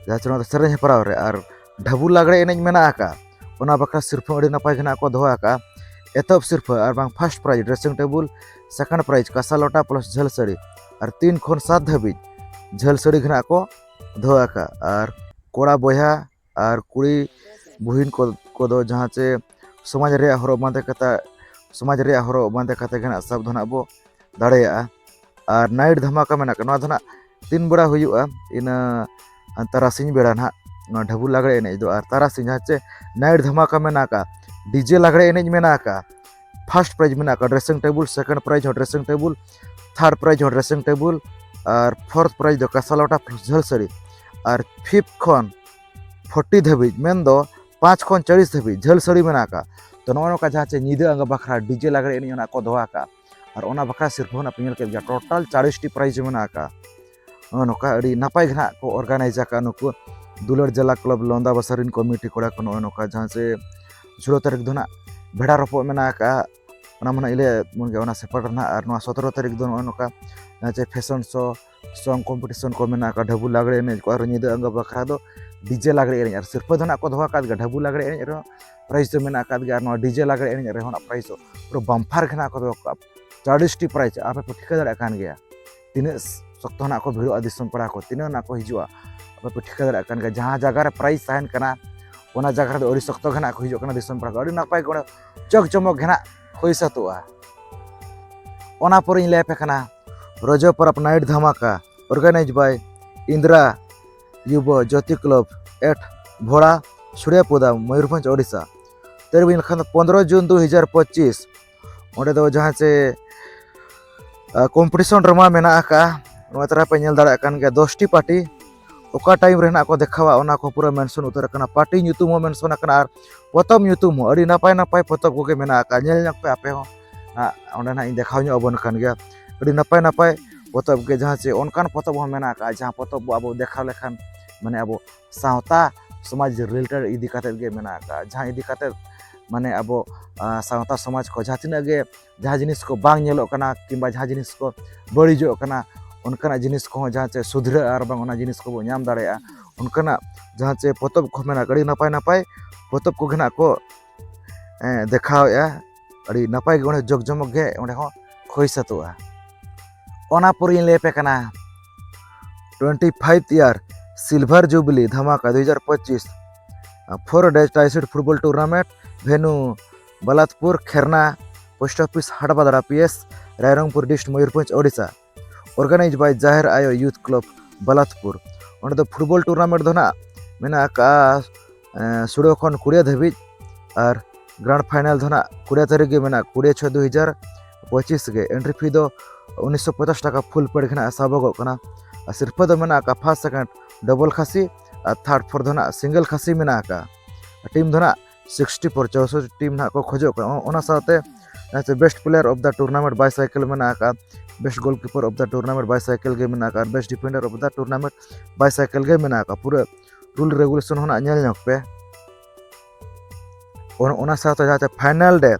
ᱡᱟᱦᱟᱸ ᱪᱮ ᱱᱚᱣᱟ ᱫᱚ ᱥᱮᱨᱮᱧ ᱦᱮᱯᱨᱟᱣ ᱨᱮ, ᱟᱨ ᱰᱷᱟᱵᱩ ᱞᱟᱜᱽᱲᱮ ᱮᱱᱮᱡ ᱢᱮᱱᱟᱜ ᱟᱠᱟᱫᱼᱟ᱾ ᱚᱱᱟ ᱵᱟᱠᱷᱨᱟ ᱥᱤᱨᱯᱟᱹ ᱟᱹᱰᱤ ᱱᱟᱯᱟᱭ ᱜᱮ ᱱᱟᱜ ᱠᱚ ᱫᱚᱦᱚ ᱟᱠᱟᱫᱼᱟ᱾ ᱮᱛᱚᱦᱚᱵ ᱥᱤᱨᱯᱟᱹ ᱟᱨ ᱵᱟᱝ first prize dressing table, second prize ᱠᱟᱸᱥᱟ ᱞᱚᱴᱟ ᱯᱞᱟᱥ ᱡᱷᱟᱹᱞ ᱥᱟᱹᱲᱤ, ᱟᱨ ᱛᱤᱱ ᱠᱷᱚᱱ ᱥᱟᱛ ᱫᱷᱟᱹᱵᱤᱡ ᱡᱷᱟᱹᱞ ᱥᱟᱹᱲᱤ ᱜᱮ ᱱᱟᱜ ᱠᱚ ᱫᱚᱦᱚ ᱟᱠᱟᱫᱼᱟ᱾ ᱟᱨ ᱠᱚᱲᱟ ᱵᱚᱭᱦᱟ ᱟᱨ ᱠᱩᱲᱤ ᱵᱩᱦᱤᱱ ᱠᱚ, ᱠᱚᱫᱚ ᱡᱟᱦᱟᱸ ᱪᱮ ᱥᱚᱢᱟᱡᱽ ᱨᱮᱭᱟᱜ ᱦᱚᱨᱚᱜ ᱵᱟᱸᱫᱮ ᱠᱟᱛᱮ, ᱥᱚᱢᱟᱡᱽ ᱨᱮᱭᱟᱜ ᱦᱚᱨᱚᱜ ᱵᱟᱸᱫᱮ ᱠᱟᱛᱮ ᱜᱮ ᱱᱟᱜ ᱥᱟᱵ ᱫᱚ ᱱᱟᱜ ᱵᱚ ᱫᱟᱲᱮᱭᱟᱜᱼᱟ᱾ ᱟᱨ ᱱᱟᱭᱤᱴ ᱫᱷᱟᱢᱟᱠᱟ ᱢᱮᱱᱟᱜ ᱠᱟᱫᱟ, ᱱᱚᱣᱟ ᱫᱚ ᱱᱟᱜ ᱛᱤᱱ ᱵᱮᱲᱟ ᱦᱩᱭᱩᱜᱼᱟ, ᱤᱱᱟᱹ ᱛᱟᱨᱟᱥᱤᱧ ᱵᱮᱲᱟ ᱱᱟᱜ ᱱᱚᱣᱟ ᱰᱷᱟᱵᱩ ᱞᱟᱜᱽᱲᱮ ᱮᱱᱮᱡ ᱫᱚ᱾ ᱟᱨ ᱛᱟᱨᱟᱥᱤᱧ ᱡᱟᱦᱟᱸ ᱪᱮ ᱱᱟᱭᱤᱴ ᱫᱷᱟᱢᱟᱠᱟ ᱢᱮᱱᱟᱜ ᱟᱠᱟᱫᱼᱟ, ᱰᱤᱡᱮ ᱞᱟᱜᱽᱲᱮ ᱮᱱᱮᱡ ᱢᱮᱱᱟᱜ ᱟᱠᱟᱫᱼᱟ᱾ ᱯᱷᱟᱥᱴ ᱯᱨᱟᱭᱤᱡᱽ ᱢᱮᱱᱟᱜ ᱟᱠᱟᱫᱼᱟ ᱰᱨᱮᱥᱤᱝ ᱴᱮᱵᱩᱞ, ᱥᱮᱠᱮᱱᱰ ᱯᱨᱟᱭᱤᱡᱽ ᱦᱚᱸ ᱰᱨᱮᱥᱤᱝ ᱴᱮᱵᱩᱞ, ᱛᱷᱟᱨᱰ ᱯᱨᱟᱭᱤᱡᱽ ᱦᱚᱸ ᱰᱨᱮᱥᱤᱝ ᱴᱮᱵᱩᱞ, ᱟᱨ ᱯᱷᱳᱨᱛᱷ ᱯᱨᱟᱭᱤᱡᱽ ᱫᱚ ᱠᱟᱸᱥᱟ ᱞᱚᱴᱟ ᱯᱞᱟᱥ ᱡᱷᱟᱹᱞ ᱥᱟᱹᱲᱤ, ᱟᱨ ᱯᱷᱤᱯᱛᱷ ᱠᱷᱚᱱ ᱯᱷᱳᱨᱴᱤ ᱫᱷᱟᱹᱵᱤᱡ, ᱢᱮᱱᱫᱚ ᱯᱟᱸᱪ ᱠᱷᱚᱱ ᱪᱟᱹᱞᱤᱥ ᱫᱷᱟᱹᱵᱤᱡ ᱡᱷᱟᱹᱞ ᱥᱟᱹᱲᱤ ᱢᱮᱱᱟᱜ ᱟᱠᱟᱫᱼᱟ᱾ ᱛᱚ, ᱱᱚᱜᱼᱚ ᱱᱚᱝᱠᱟ ᱡᱟᱦᱟᱸ ᱪᱮ ᱧᱤᱫᱟᱹ ᱟᱸᱜᱟ ᱵᱟᱠᱷᱨᱟ ᱰᱤᱡᱮ ᱞᱟᱜᱽᱲᱮ ᱮᱱᱮᱡ ᱚᱱᱟ ᱠᱚ ᱫᱚᱦᱚ ᱟᱠᱟᱫᱼᱟ᱾ ᱟᱨ ᱚᱱᱟ ᱵᱟᱠᱷᱨᱟ ᱥᱤᱨᱯᱟᱹ ᱦᱚᱸ ᱱᱟᱜ ᱯᱮ ᱧᱮᱞ ᱠᱮᱫ ᱜᱮᱭᱟ, ᱴᱳᱴᱟᱞ ᱪᱟᱞᱤᱥ ᱴᱤ ᱯᱨᱟᱭᱤᱡᱽ ᱢᱮᱱᱟᱜ ᱟᱠᱟᱫᱼᱟ᱾ ᱱᱚᱜᱼᱚ ᱱᱚᱝᱠᱟ ᱟᱹᱰᱤ ᱱᱟᱯᱟᱭ ᱜᱮ ᱱᱟᱜ ᱠᱚ ᱚᱨᱜᱟᱱᱟᱭᱤᱡᱽ ᱟᱠᱟᱫᱼᱟ ᱱᱩᱠᱩ ᱫᱩᱞᱟᱹᱲ ᱡᱟᱞᱟ ᱠᱞᱟᱵᱽ ᱞᱚᱱᱫᱟ ᱵᱟᱥᱟᱨᱤᱱ ᱠᱚᱢᱤᱴᱤ ᱠᱚᱲᱟ ᱠᱚ᱾ ᱱᱚᱜᱼᱚ ᱱᱚᱝᱠᱟ ᱡᱟᱦᱟᱸ ᱪᱮ ᱥᱳᱞᱳ ᱛᱟᱹᱨᱤᱠᱷ ᱫᱚ ᱱᱟᱜ ᱵᱷᱮᱲᱟ ᱨᱚᱯᱚᱜ ᱢᱮᱱᱟᱜ ᱟᱠᱟᱫᱼᱟ, ᱚᱱᱟ ᱢᱟ ᱱᱟᱜ ᱤᱧ ᱞᱟᱹᱭᱟᱫ ᱵᱚᱱ ᱜᱮ, ᱚᱱᱟ ᱥᱮᱯᱟᱨᱮᱴ ᱱᱟᱜ᱾ ᱟᱨ ᱱᱚᱣᱟ ᱥᱚᱛᱨᱚ ᱛᱟᱹᱨᱤᱠᱷ ᱫᱚ ᱱᱚᱜᱼᱚ ᱱᱚᱝᱠᱟ ᱡᱟᱦᱟᱸ ᱪᱮ ᱯᱷᱮᱥᱚᱱ ᱥᱳ, ᱥᱚᱝ ᱠᱚᱢᱯᱤᱴᱤᱥᱚᱱ ᱠᱚ ᱢᱮᱱᱟᱜ ᱟᱠᱟᱫ, ᱰᱷᱟᱹᱵᱩ ᱞᱟᱜᱽᱲᱮ ᱮᱱᱮᱡ ᱠᱚ, ᱟᱨ ᱧᱤᱫᱟᱹ ᱟᱸᱜᱟ ᱵᱟᱠᱷᱨᱟ ᱫᱚ ᱰᱤᱡᱮ ᱞᱟᱜᱽᱲᱮ ᱮᱱᱮᱡ᱾ ᱟᱨ ᱥᱤᱨᱯᱟᱹ ᱫᱚ ᱱᱟᱜ ᱠᱚ ᱫᱚᱦᱚ ᱟᱠᱟᱫ ᱜᱮᱭᱟ, ᱰᱷᱟᱹᱵᱩ ᱞᱟᱜᱽᱲᱮ ᱮᱱᱮᱡ ᱨᱮᱦᱚᱸ ᱯᱨᱟᱭᱤᱡᱽ ᱫᱚ ᱢᱮᱱᱟᱜ ᱟᱠᱟᱫ ᱜᱮᱭᱟ, ᱟᱨ ᱱᱚᱣᱟ ᱰᱤᱡᱮ ᱞᱟᱜᱽᱲᱮ ᱮᱱᱮᱡ ᱨᱮᱦᱚᱸ ᱱᱟᱜ ᱯᱨᱟᱭᱤᱡᱽ ᱫᱚ ᱯᱩᱨᱟᱹ ᱵᱟᱢᱯᱟᱨ ᱜᱮ ᱱᱟᱜ ᱠᱚ ᱫᱚᱦᱚ ᱠᱟᱜᱼᱟ᱾ ᱪᱟᱞᱤᱥ ᱴᱤ ᱯᱨᱟᱭᱤᱡᱽ ᱟᱯᱮ ᱯᱮ ᱴᱷᱤᱠᱟᱹ ᱫᱟᱲᱮᱭᱟᱜ ᱠᱟᱱ ᱜᱮᱭᱟ, ᱛᱤᱱᱟᱹᱜ ᱥᱚᱠᱛᱚ ᱱᱟᱜ ᱠᱚ ᱵᱷᱤᱲᱚᱜᱼᱟ ᱫᱤᱥᱚᱢ ᱯᱟᱲᱟ ᱠᱚ, ᱛᱤᱱᱟᱹᱜ ᱱᱟᱜ ᱠᱚ ᱦᱤᱡᱩᱜᱼᱟ, ᱟᱯᱮ ᱯᱮ ᱴᱷᱤᱠᱟᱹ ᱫᱟᱲᱮᱭᱟᱜ ᱠᱟᱱ ᱜᱮᱭᱟ᱾ ᱡᱟᱦᱟᱸ ᱡᱟᱭᱜᱟ ᱨᱮ ᱯᱨᱟᱭᱤᱡᱽ ᱛᱟᱦᱮᱱ ᱠᱟᱱᱟ, ᱚᱱᱟ ᱡᱟᱭᱜᱟ ᱨᱮᱫᱚ ᱟᱹᱰᱤ ᱥᱚᱠᱛᱚ ᱜᱮ ᱱᱟᱜ ᱠᱚ ᱦᱤᱡᱩᱜ ᱠᱟᱱᱟ ᱫᱤᱥᱚᱢ ᱯᱟᱲᱟ ᱠᱚ, ᱟᱹᱰᱤ ᱱᱟᱯᱟᱭ ᱜᱮ ᱚᱸᱰᱮ ᱡᱚᱠ ᱡᱚᱢᱚᱠ ᱜᱮ ᱱᱟᱜ ᱦᱩᱭ ᱥᱟᱹᱛᱚᱜᱼᱟ᱾ ᱚᱱᱟ ᱯᱚᱨᱮᱧ ᱞᱟᱹᱭ ᱟᱯᱮ ᱠᱟᱱᱟ ᱨᱚᱡᱚ ᱯᱚᱨᱚᱵᱽ ᱱᱟᱭᱤᱴ ᱫᱷᱟᱢᱟᱠᱟ, organized by Indra Yuba Jyoti club at Bhora, Suriapoda, Mayurbhanj, Odisha. ᱛᱮᱨᱚ ᱵᱤᱱ ᱠᱷᱟᱱ ᱫᱚ ᱯᱚᱱᱫᱽᱨᱚ ᱡᱩᱱ ᱫᱩ ᱦᱟᱡᱟᱨ ᱯᱚᱸᱪᱤᱥ, ᱚᱸᱰᱮ ᱫᱚ ᱡᱟᱦᱟᱸ ᱪᱮ, ᱟ, ᱠᱚᱢᱯᱤᱴᱤᱥᱚᱱ ᱰᱨᱟᱢᱟ ᱢᱮᱱᱟᱜ ᱟᱠᱟᱫᱼᱟ, ᱱᱚᱣᱟ ᱛᱟᱨᱟ ᱯᱮ ᱧᱮᱞ ᱫᱟᱲᱮᱭᱟᱜ ᱠᱟᱱ ᱜᱮᱭᱟ, ᱫᱚᱥᱴᱤ ᱯᱟᱨᱴᱤ ᱚᱠᱟ ᱴᱟᱭᱤᱢ ᱨᱮ ᱱᱟᱜ ᱠᱚ ᱫᱮᱠᱷᱟᱣᱟ, ᱚᱱᱟ ᱠᱚ ᱯᱩᱨᱟᱹ ᱢᱮᱱᱥᱚᱱ ᱩᱛᱟᱹᱨ ᱟᱠᱟᱱᱟ᱾ ᱯᱟᱨᱴᱤ ᱧᱩᱛᱩᱢ ᱦᱚᱸ ᱢᱮᱱᱥᱚᱱ ᱟᱠᱟᱱᱟ ᱟᱨ ᱯᱚᱛᱚᱵ ᱧᱩᱛᱩᱢ ᱦᱚᱸ᱾ ᱟᱹᱰᱤ ᱱᱟᱯᱟᱭ ᱱᱟᱯᱟᱭ ᱯᱚᱛᱚᱵ ᱠᱚᱜᱮ ᱢᱮᱱᱟᱜ ᱟᱠᱟᱫᱼᱟ᱾ ᱧᱮᱞ ᱧᱚᱜ ᱯᱮ ᱟᱯᱮ ᱦᱚᱸ᱾ ᱦᱟᱸᱜ ᱚᱸᱰᱮ ᱱᱟᱜ ᱤᱧ ᱫᱮᱠᱷᱟᱣ ᱧᱚᱜ ᱟᱵᱚᱱ ᱠᱟᱱ ᱜᱮᱭᱟ᱾ ᱟᱹᱰᱤ ᱱᱟᱯᱟᱭ ᱱᱟᱯᱟᱭ ᱯᱚᱛᱚᱵ ᱜᱮ, ᱡᱟᱦᱟᱸ ᱪᱮ ᱚᱱᱠᱟᱱ ᱯᱚᱛᱚᱵ ᱦᱚᱸ ᱢᱮᱱᱟᱜ ᱟᱠᱟᱫᱼᱟ, ᱡᱟᱦᱟᱸ ᱯᱚᱛᱚᱵ ᱵᱚ ᱟᱵᱚ ᱫᱮᱠᱷᱟᱣ ᱞᱮᱠᱷᱟᱱ ᱢᱟᱱᱮ ᱟᱵᱚ ᱥᱟᱶᱛᱟ ᱥᱚᱢᱟᱡᱽ ᱨᱤᱞᱮᱴᱮᱰ ᱤᱫᱤ ᱠᱟᱛᱮᱫ ᱜᱮ ᱢᱮᱱᱟᱜ ᱟᱠᱟᱫᱼᱟ, ᱡᱟᱦᱟᱸ ᱤᱫᱤ ᱠᱟᱛᱮᱫ ᱢᱟᱱᱮ ᱟᱵᱚ ᱥᱟᱶᱛᱟ ᱥᱚᱢᱟᱡᱽ ᱠᱚ ᱡᱟᱦᱟᱸ ᱛᱤᱱᱟᱹᱜ ᱜᱮ ᱡᱟᱦᱟᱸ ᱡᱤᱱᱤᱥ ᱠᱚ ᱵᱟᱝ ᱧᱮᱞᱚᱜ ᱠᱟᱱᱟ ᱠᱤᱝᱵᱟ ᱡᱟᱦᱟᱸ ᱡᱤᱱᱤᱥ ᱠᱚ ᱵᱟᱹᱲᱤᱡᱚᱜ ᱠᱟᱱᱟ, ᱚᱱᱠᱟᱱᱟᱜ ᱡᱤᱱᱤᱥ ᱠᱚᱦᱚᱸ ᱡᱟᱦᱟᱸ ᱪᱮ ᱥᱩᱫᱷᱨᱟᱹᱜᱼᱟ ᱟᱨ ᱵᱟᱝ ᱚᱱᱟ ᱡᱤᱱᱤᱥ ᱠᱚᱵᱚ ᱧᱟᱢ ᱫᱟᱲᱮᱭᱟᱜᱼᱟ, ᱚᱱᱠᱟᱱᱟᱜ ᱡᱟᱦᱟᱸ ᱪᱮ ᱯᱚᱛᱚᱵ ᱠᱚ ᱢᱮᱱᱟᱜ, ᱟᱹᱰᱤ ᱱᱟᱯᱟᱭ ᱱᱟᱯᱟᱭ ᱯᱚᱛᱚᱵ ᱠᱚᱜᱮ ᱱᱟᱜ ᱠᱚ ᱫᱮᱠᱷᱟᱣᱮᱫᱼᱟ᱾ ᱟᱹᱰᱤ ᱱᱟᱯᱟᱭ ᱜᱮ ᱚᱸᱰᱮ ᱡᱚᱠ ᱡᱚᱢᱚᱠ ᱜᱮ ᱚᱸᱰᱮ ᱦᱚᱸ ᱦᱩᱭ ᱥᱟᱹᱛᱚᱜᱼᱟ᱾ ᱚᱱᱟ ᱯᱚᱨᱮᱧ ᱞᱟᱹᱭ ᱟᱯᱮ ᱠᱟᱱᱟ twenty five year silver jubilee ᱫᱷᱟᱢᱟᱠᱟ ᱫᱩ ᱦᱟᱡᱟᱨ ᱯᱚᱸᱪᱤᱥ, four day tie side football tournament, venue Balatpur Khera, post office Hatbadra P S, Rairangpur dist, Mayurbhanj, Odisha. Organised by Jaher Ayo youth club ᱵᱟᱞᱟᱛᱯᱩᱨ᱾ ᱚᱸᱰᱮ ᱫᱚ ᱯᱷᱩᱴᱵᱚᱞ ᱴᱩᱨᱱᱟᱢᱮᱱᱴ ᱫᱚ ᱱᱟᱜ ᱢᱮᱱᱟᱜ ᱟᱠᱟᱫᱼᱟ ᱥᱩᱲᱟᱹ ᱠᱷᱚᱱ ᱠᱩᱲᱤᱭᱟᱹ ᱫᱷᱟᱹᱵᱤᱡ, ᱟᱨ ᱜᱨᱟᱱᱰ ᱯᱷᱟᱭᱱᱟᱞ ᱫᱚ ᱱᱟᱜ ᱠᱩᱲᱤᱭᱟᱹ ᱛᱟᱹᱨᱤᱠᱷ ᱜᱮ ᱢᱮᱱᱟᱜᱼᱟ, ᱠᱩᱲᱤᱭᱟᱹ ᱪᱷᱚᱭ ᱫᱩ ᱦᱟᱡᱟᱨ ᱯᱚᱸᱪᱤᱥ ᱜᱮ᱾ ᱮᱱᱴᱨᱤ ᱯᱷᱤ ᱫᱚ ᱩᱱᱤᱥᱥᱚ ᱯᱚᱪᱟᱥ ᱴᱟᱠᱟ ᱯᱷᱩᱞ ᱯᱮᱰ ᱜᱮ ᱱᱟᱜ ᱥᱟᱵᱚᱜᱚᱜ ᱠᱟᱱᱟ᱾ ᱟᱨ ᱥᱤᱨᱯᱟᱹ ᱫᱚ ᱢᱮᱱᱟᱜ ᱟᱠᱟᱫᱼᱟ ᱯᱷᱟᱥᱴ ᱥᱮᱠᱮᱱᱰ ᱰᱚᱵᱚᱞ ᱠᱷᱟᱹᱥᱤ ᱟᱨ ᱛᱷᱟᱨᱰ ᱯᱷᱳᱨ ᱫᱚ ᱱᱟᱜ ᱥᱤᱝᱜᱮᱞ ᱠᱷᱟᱹᱥᱤ ᱢᱮᱱᱟᱜ ᱟᱠᱟᱫᱼᱟ᱾ ᱴᱤᱢ ᱫᱚ ᱱᱟᱜ ᱥᱤᱠᱥᱴᱤ ᱯᱷᱳᱨ, ᱪᱳᱥᱚᱴᱴᱤ ᱴᱤᱢ ᱱᱟᱜ ᱠᱚ ᱠᱷᱚᱡᱚᱜ ᱠᱟᱱᱟ᱾ ᱚᱱᱟ ᱥᱟᱶᱛᱮ best player of the tournament bicycle ᱢᱮᱱᱟᱜ ᱟᱠᱟᱫᱼᱟ, best goalkeeper of the tournament bicycle ᱜᱮ ᱢᱮᱱᱟᱜ ᱟᱠᱟᱫᱼᱟ, best defender of the tournament bicycle ᱜᱮ ᱢᱮᱱᱟᱜ ᱟᱠᱟᱫᱼᱟ᱾ ᱯᱩᱨᱟᱹ ᱨᱩᱞ ᱨᱮᱜᱩᱞᱮᱥᱚᱱ ᱦᱚᱸ ᱱᱟᱜ ᱧᱮᱞ ᱧᱚᱜ ᱯᱮ᱾ ᱚᱱ- ᱚᱱᱟ ᱥᱟᱶᱛᱮ ᱡᱟᱦᱟᱸ ᱪᱮ ᱯᱷᱟᱭᱱᱟᱞ ᱰᱮ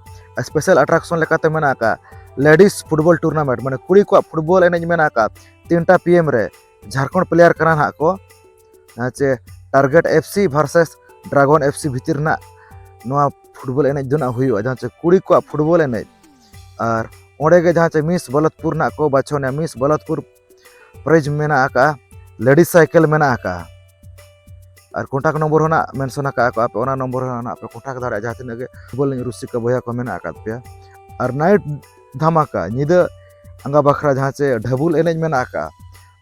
ᱥᱯᱮᱥᱟᱞ ᱟᱴᱨᱟᱠᱥᱚᱱ ᱞᱮᱠᱟᱛᱮ ᱢᱮᱱᱟᱜ ᱟᱠᱟᱫ ᱞᱮᱰᱤᱥ ᱯᱷᱩᱴᱵᱚᱞ ᱴᱩᱨᱱᱟᱢᱮᱱᱴ, ᱢᱟᱱᱮ ᱠᱩᱲᱤ ᱠᱚᱣᱟᱜ ᱯᱷᱩᱴᱵᱚᱞ ᱮᱱᱮᱡ ᱢᱮᱱᱟᱜ ᱟᱠᱟᱫ ᱛᱤᱱᱴᱟ ᱯᱤ ᱮᱢ ᱨᱮ᱾ ᱡᱷᱟᱲᱠᱷᱚᱸᱰ ᱯᱞᱮᱭᱟᱨ ᱠᱟᱱᱟ ᱱᱟᱦᱟᱜ ᱠᱚ, ᱡᱟᱦᱟᱸ ᱪᱮ target F C versus dragon F C ᱵᱷᱤᱛᱤᱨ ᱨᱮᱱᱟᱜ ᱱᱚᱣᱟ ᱯᱷᱩᱴᱵᱚᱞ ᱮᱱᱮᱡ ᱫᱚ ᱱᱟᱜ ᱦᱩᱭᱩᱜᱼᱟ, ᱡᱟᱦᱟᱸ ᱪᱮ ᱠᱩᱲᱤ ᱠᱚᱣᱟᱜ ᱯᱷᱩᱴᱵᱚᱞ ᱮᱱᱮᱡ᱾ ᱟᱨ ᱚᱸᱰᱮ ᱜᱮ ᱡᱟᱦᱟᱸ ᱪᱮ ᱢᱤᱥ ᱵᱟᱞᱚᱛᱯᱩᱨ ᱱᱟᱜ ᱠᱚ ᱵᱟᱪᱷᱚᱱᱮᱜᱼᱟ, ᱢᱤᱥ ᱵᱟᱞᱚᱛᱯᱩᱨ ᱯᱨᱟᱭᱤᱡᱽ ᱢᱮᱱᱟᱜ ᱟᱠᱟᱫᱼᱟ, ᱞᱮᱰᱤᱥ ᱥᱟᱭᱠᱮᱞ ᱢᱮᱱᱟᱜ ᱟᱠᱟᱫᱼᱟ᱾ ᱟᱨ ᱠᱚᱱᱴᱟᱠᱴ ᱱᱚᱢᱵᱚᱨ ᱦᱚᱸ ᱱᱟᱜ ᱢᱮᱱᱥᱚᱱ ᱟᱠᱟᱫᱼᱟ ᱠᱚ, ᱟᱯᱮ ᱚᱱᱟ ᱱᱚᱢᱵᱚᱨ ᱦᱚᱸ ᱱᱟᱜ ᱯᱮ ᱠᱚᱱᱴᱟᱠᱴ ᱫᱟᱲᱮᱭᱟᱜᱼᱟ, ᱡᱟᱦᱟᱸ ᱛᱤᱱᱟᱹᱜ ᱜᱮ ᱯᱷᱩᱴᱵᱚᱞ ᱮᱱᱮᱡ ᱨᱩᱥᱤᱠᱟ ᱵᱚᱭᱦᱟ ᱠᱚ ᱢᱮᱱᱟᱜ ᱟᱠᱟᱫ ᱯᱮᱭᱟ᱾ ᱟᱨ ᱱᱟᱭᱤᱴ ᱫᱷᱟᱢᱟᱠᱟ, ᱧᱤᱫᱟᱹ ᱟᱸᱜᱟ ᱵᱟᱠᱷᱨᱟ ᱡᱟᱦᱟᱸ ᱪᱮ ᱰᱷᱟᱵᱩᱞ ᱮᱱᱮᱡ ᱢᱮᱱᱟᱜ ᱟᱠᱟᱫᱼᱟ᱾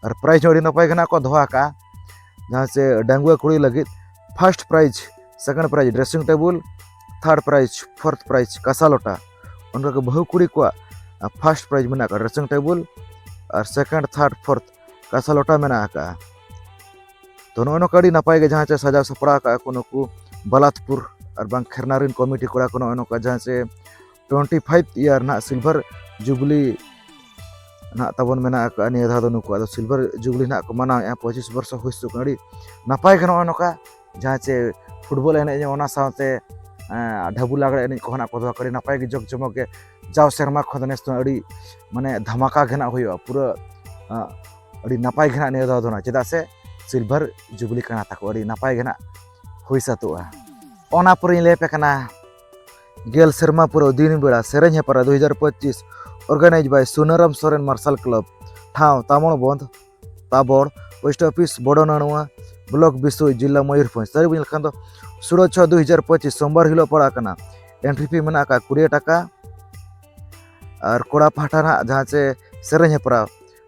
ᱟᱨ ᱯᱨᱟᱭᱤᱡᱽ ᱦᱚᱸ ᱟᱹᱰᱤ ᱱᱟᱯᱟᱭ ᱜᱮ ᱱᱟᱜ ᱠᱚ ᱫᱚᱦᱚ ᱟᱠᱟᱫᱼᱟ, ᱡᱟᱦᱟᱸ ᱪᱮ ᱰᱟᱺᱜᱩᱣᱟᱹ ᱠᱩᱲᱤ ᱞᱟᱹᱜᱤᱫ first prize, second prize dressing table, third prize, fourth prize ᱠᱟᱥᱟ ᱞᱚᱴᱟ᱾ ᱚᱱᱠᱟ ᱜᱮ ᱵᱟᱹᱦᱩ ᱠᱩᱲᱤ ᱠᱚᱣᱟᱜ ᱯᱷᱟᱥᱴ ᱯᱨᱟᱭᱤᱡᱽ ᱢᱮᱱᱟᱜ ᱟᱠᱟᱫᱼᱟ ᱰᱨᱮᱥᱤᱝ ᱴᱮᱵᱩᱞ, ᱟᱨ ᱥᱮᱠᱮᱱᱰ, ᱛᱷᱟᱨᱰ, ᱯᱷᱳᱨᱛᱷ ᱠᱟᱥᱟ ᱞᱚᱴᱟ ᱢᱮᱱᱟᱜ ᱟᱠᱟᱫᱼᱟ᱾ ᱛᱚ ᱱᱚᱜᱼᱚᱭ ᱱᱚᱝᱠᱟ ᱟᱹᱰᱤ ᱱᱟᱯᱟᱭ ᱜᱮ ᱡᱟᱦᱟᱸ ᱪᱮ ᱥᱟᱡᱟᱣ ᱥᱟᱯᱲᱟᱣ ᱟᱠᱟᱫᱼᱟ ᱠᱚ ᱱᱩᱠᱩ ᱵᱟᱞᱟᱛᱯᱩᱨ ᱟᱨ ᱵᱟᱝ ᱠᱷᱮᱨᱱᱟ ᱨᱮᱱ ᱠᱚᱢᱤᱴᱤ ᱠᱚᱲᱟ ᱠᱚ᱾ ᱱᱚᱜᱼᱚᱭ ᱱᱚᱝᱠᱟ ᱡᱟᱦᱟᱸ ᱪᱮ ᱴᱩᱭᱮᱱᱴᱤ ᱯᱷᱟᱭᱤᱵᱷ ᱤᱭᱟᱨ ᱱᱟᱦᱟᱜ ᱥᱤᱞᱵᱷᱟᱨ ᱡᱩᱵᱽᱞᱤ ᱱᱟᱦᱟᱜ ᱛᱟᱵᱚᱱ ᱢᱮᱱᱟᱜ ᱟᱠᱟᱫᱼᱟ ᱱᱤᱭᱟᱹ ᱫᱷᱟᱣ ᱫᱚ ᱱᱩᱠᱩᱣᱟᱜ ᱫᱚ ᱥᱤᱞᱵᱷᱟᱨ ᱡᱩᱵᱽᱞᱤ ᱱᱟᱦᱟᱜ ᱠᱚ ᱢᱟᱱᱟᱣᱮᱫᱼᱟ, ᱯᱚᱸᱪᱤᱥ ᱵᱚᱨᱥᱚ ᱦᱩᱭ ᱥᱟᱹᱛᱚᱜ ᱠᱟᱱᱟ᱾ ᱟᱹᱰᱤ ᱱᱟᱯᱟᱭ ᱜᱮ ᱱᱚᱜᱼᱚᱭ ᱱᱚᱝᱠᱟ ᱡᱟᱦᱟᱸ ᱪᱮ ᱯᱷᱩᱴᱵᱚᱞ ᱮᱱᱮᱡ ᱚᱱᱟ ᱥᱟᱶᱛᱮ ᱰᱷᱟᱵᱩ ᱞᱟᱜᱽᱲᱮ ᱮᱱᱮᱡ ᱠᱚᱦᱚᱸ ᱱᱟᱜ ᱠᱚ ᱫᱚᱦᱚ ᱠᱟᱜᱼᱟ᱾ ᱟᱹᱰᱤ ᱱᱟᱯᱟᱭ ᱜᱮ ᱡᱚᱠ ᱡᱚᱢᱚᱠ ᱜᱮ ᱡᱟᱣ ᱥᱮᱨᱢᱟ ᱠᱷᱚᱱ ᱫᱚ ᱱᱮᱥ ᱫᱚ ᱟᱹᱰᱤ ᱢᱟᱱᱮ ᱫᱷᱟᱢᱟᱠᱟ ᱜᱮ ᱱᱟᱜ ᱦᱩᱭᱩᱜᱼᱟ᱾ ᱯᱩᱨᱟᱹ ᱟᱹᱰᱤ ᱱᱟᱯᱟᱭ ᱜᱮ ᱱᱟᱜ ᱱᱤᱭᱟᱹ ᱫᱷᱟᱣ ᱫᱚ ᱱᱟᱜ, ᱪᱮᱫᱟᱜ ᱥᱮ ᱥᱤᱞᱵᱷᱟᱨ ᱡᱩᱵᱽᱞᱤ ᱠᱟᱱᱟ ᱛᱟᱠᱚ, ᱟᱹᱰᱤ ᱱᱟᱯᱟᱭ ᱜᱮ ᱱᱟᱜ ᱦᱩᱭ ᱥᱟᱹᱛᱚᱜᱼᱟ᱾ ᱚᱱᱟ ᱯᱚᱨᱮᱧ ᱞᱟᱹᱭ ᱟᱯᱮ ᱠᱟᱱᱟ ᱜᱮᱞ ᱥᱮᱨᱢᱟ ᱯᱩᱨᱟᱹᱣ ᱫᱤᱱ ᱵᱮᱲᱟ ᱥᱮᱨᱮᱧ ᱦᱮᱯᱨᱟᱣ ᱫᱩ ᱦᱟᱡᱟᱨ ᱯᱚᱸᱪᱤᱥ, organized by ᱥᱩᱱᱟᱨᱟᱢ ᱥᱚᱨᱮᱱ ᱢᱟᱨᱥᱟᱞ ᱠᱞᱟᱵᱽ, ᱴᱷᱟᱶ ᱛᱟᱢᱚᱲ ᱵᱚᱸᱫᱷ, ᱛᱟᱵᱚᱲ, ᱯᱳᱥᱴ ᱚᱯᱷᱤᱥ ᱵᱚᱲᱚ ᱱᱟᱹᱲᱩᱣᱟ, ᱵᱞᱚᱠ ᱵᱤᱥᱳᱭ, ᱡᱤᱞᱟ ᱢᱚᱭᱩᱨᱵᱷᱚᱸᱡᱽ᱾ ᱛᱟᱹᱨᱤᱠᱷ ᱵᱚᱱ ᱧᱮᱞ ᱞᱮᱠᱷᱟᱱ ᱫᱚ ᱥᱳᱞᱳ ᱪᱷᱚ ᱫᱩ ᱦᱟᱡᱟᱨ ᱯᱚᱸᱪᱤᱥ, ᱥᱳᱢᱵᱟᱨ ᱦᱤᱞᱳᱜ ᱯᱟᱲᱟᱜ ᱠᱟᱱᱟ᱾ ᱮᱱᱴᱨᱤ ᱯᱷᱤ ᱢᱮᱱᱟᱜ ᱟᱠᱟᱫ ᱠᱩᱲᱤ ᱴᱟᱠᱟ᱾ ᱟᱨ ᱠᱚᱲᱟ ᱯᱟᱦᱴᱟ ᱱᱟᱜ ᱡᱟᱦᱟᱸ ᱪᱮ ᱥᱮᱨᱮᱧ ᱦᱮᱯᱨᱟᱣ,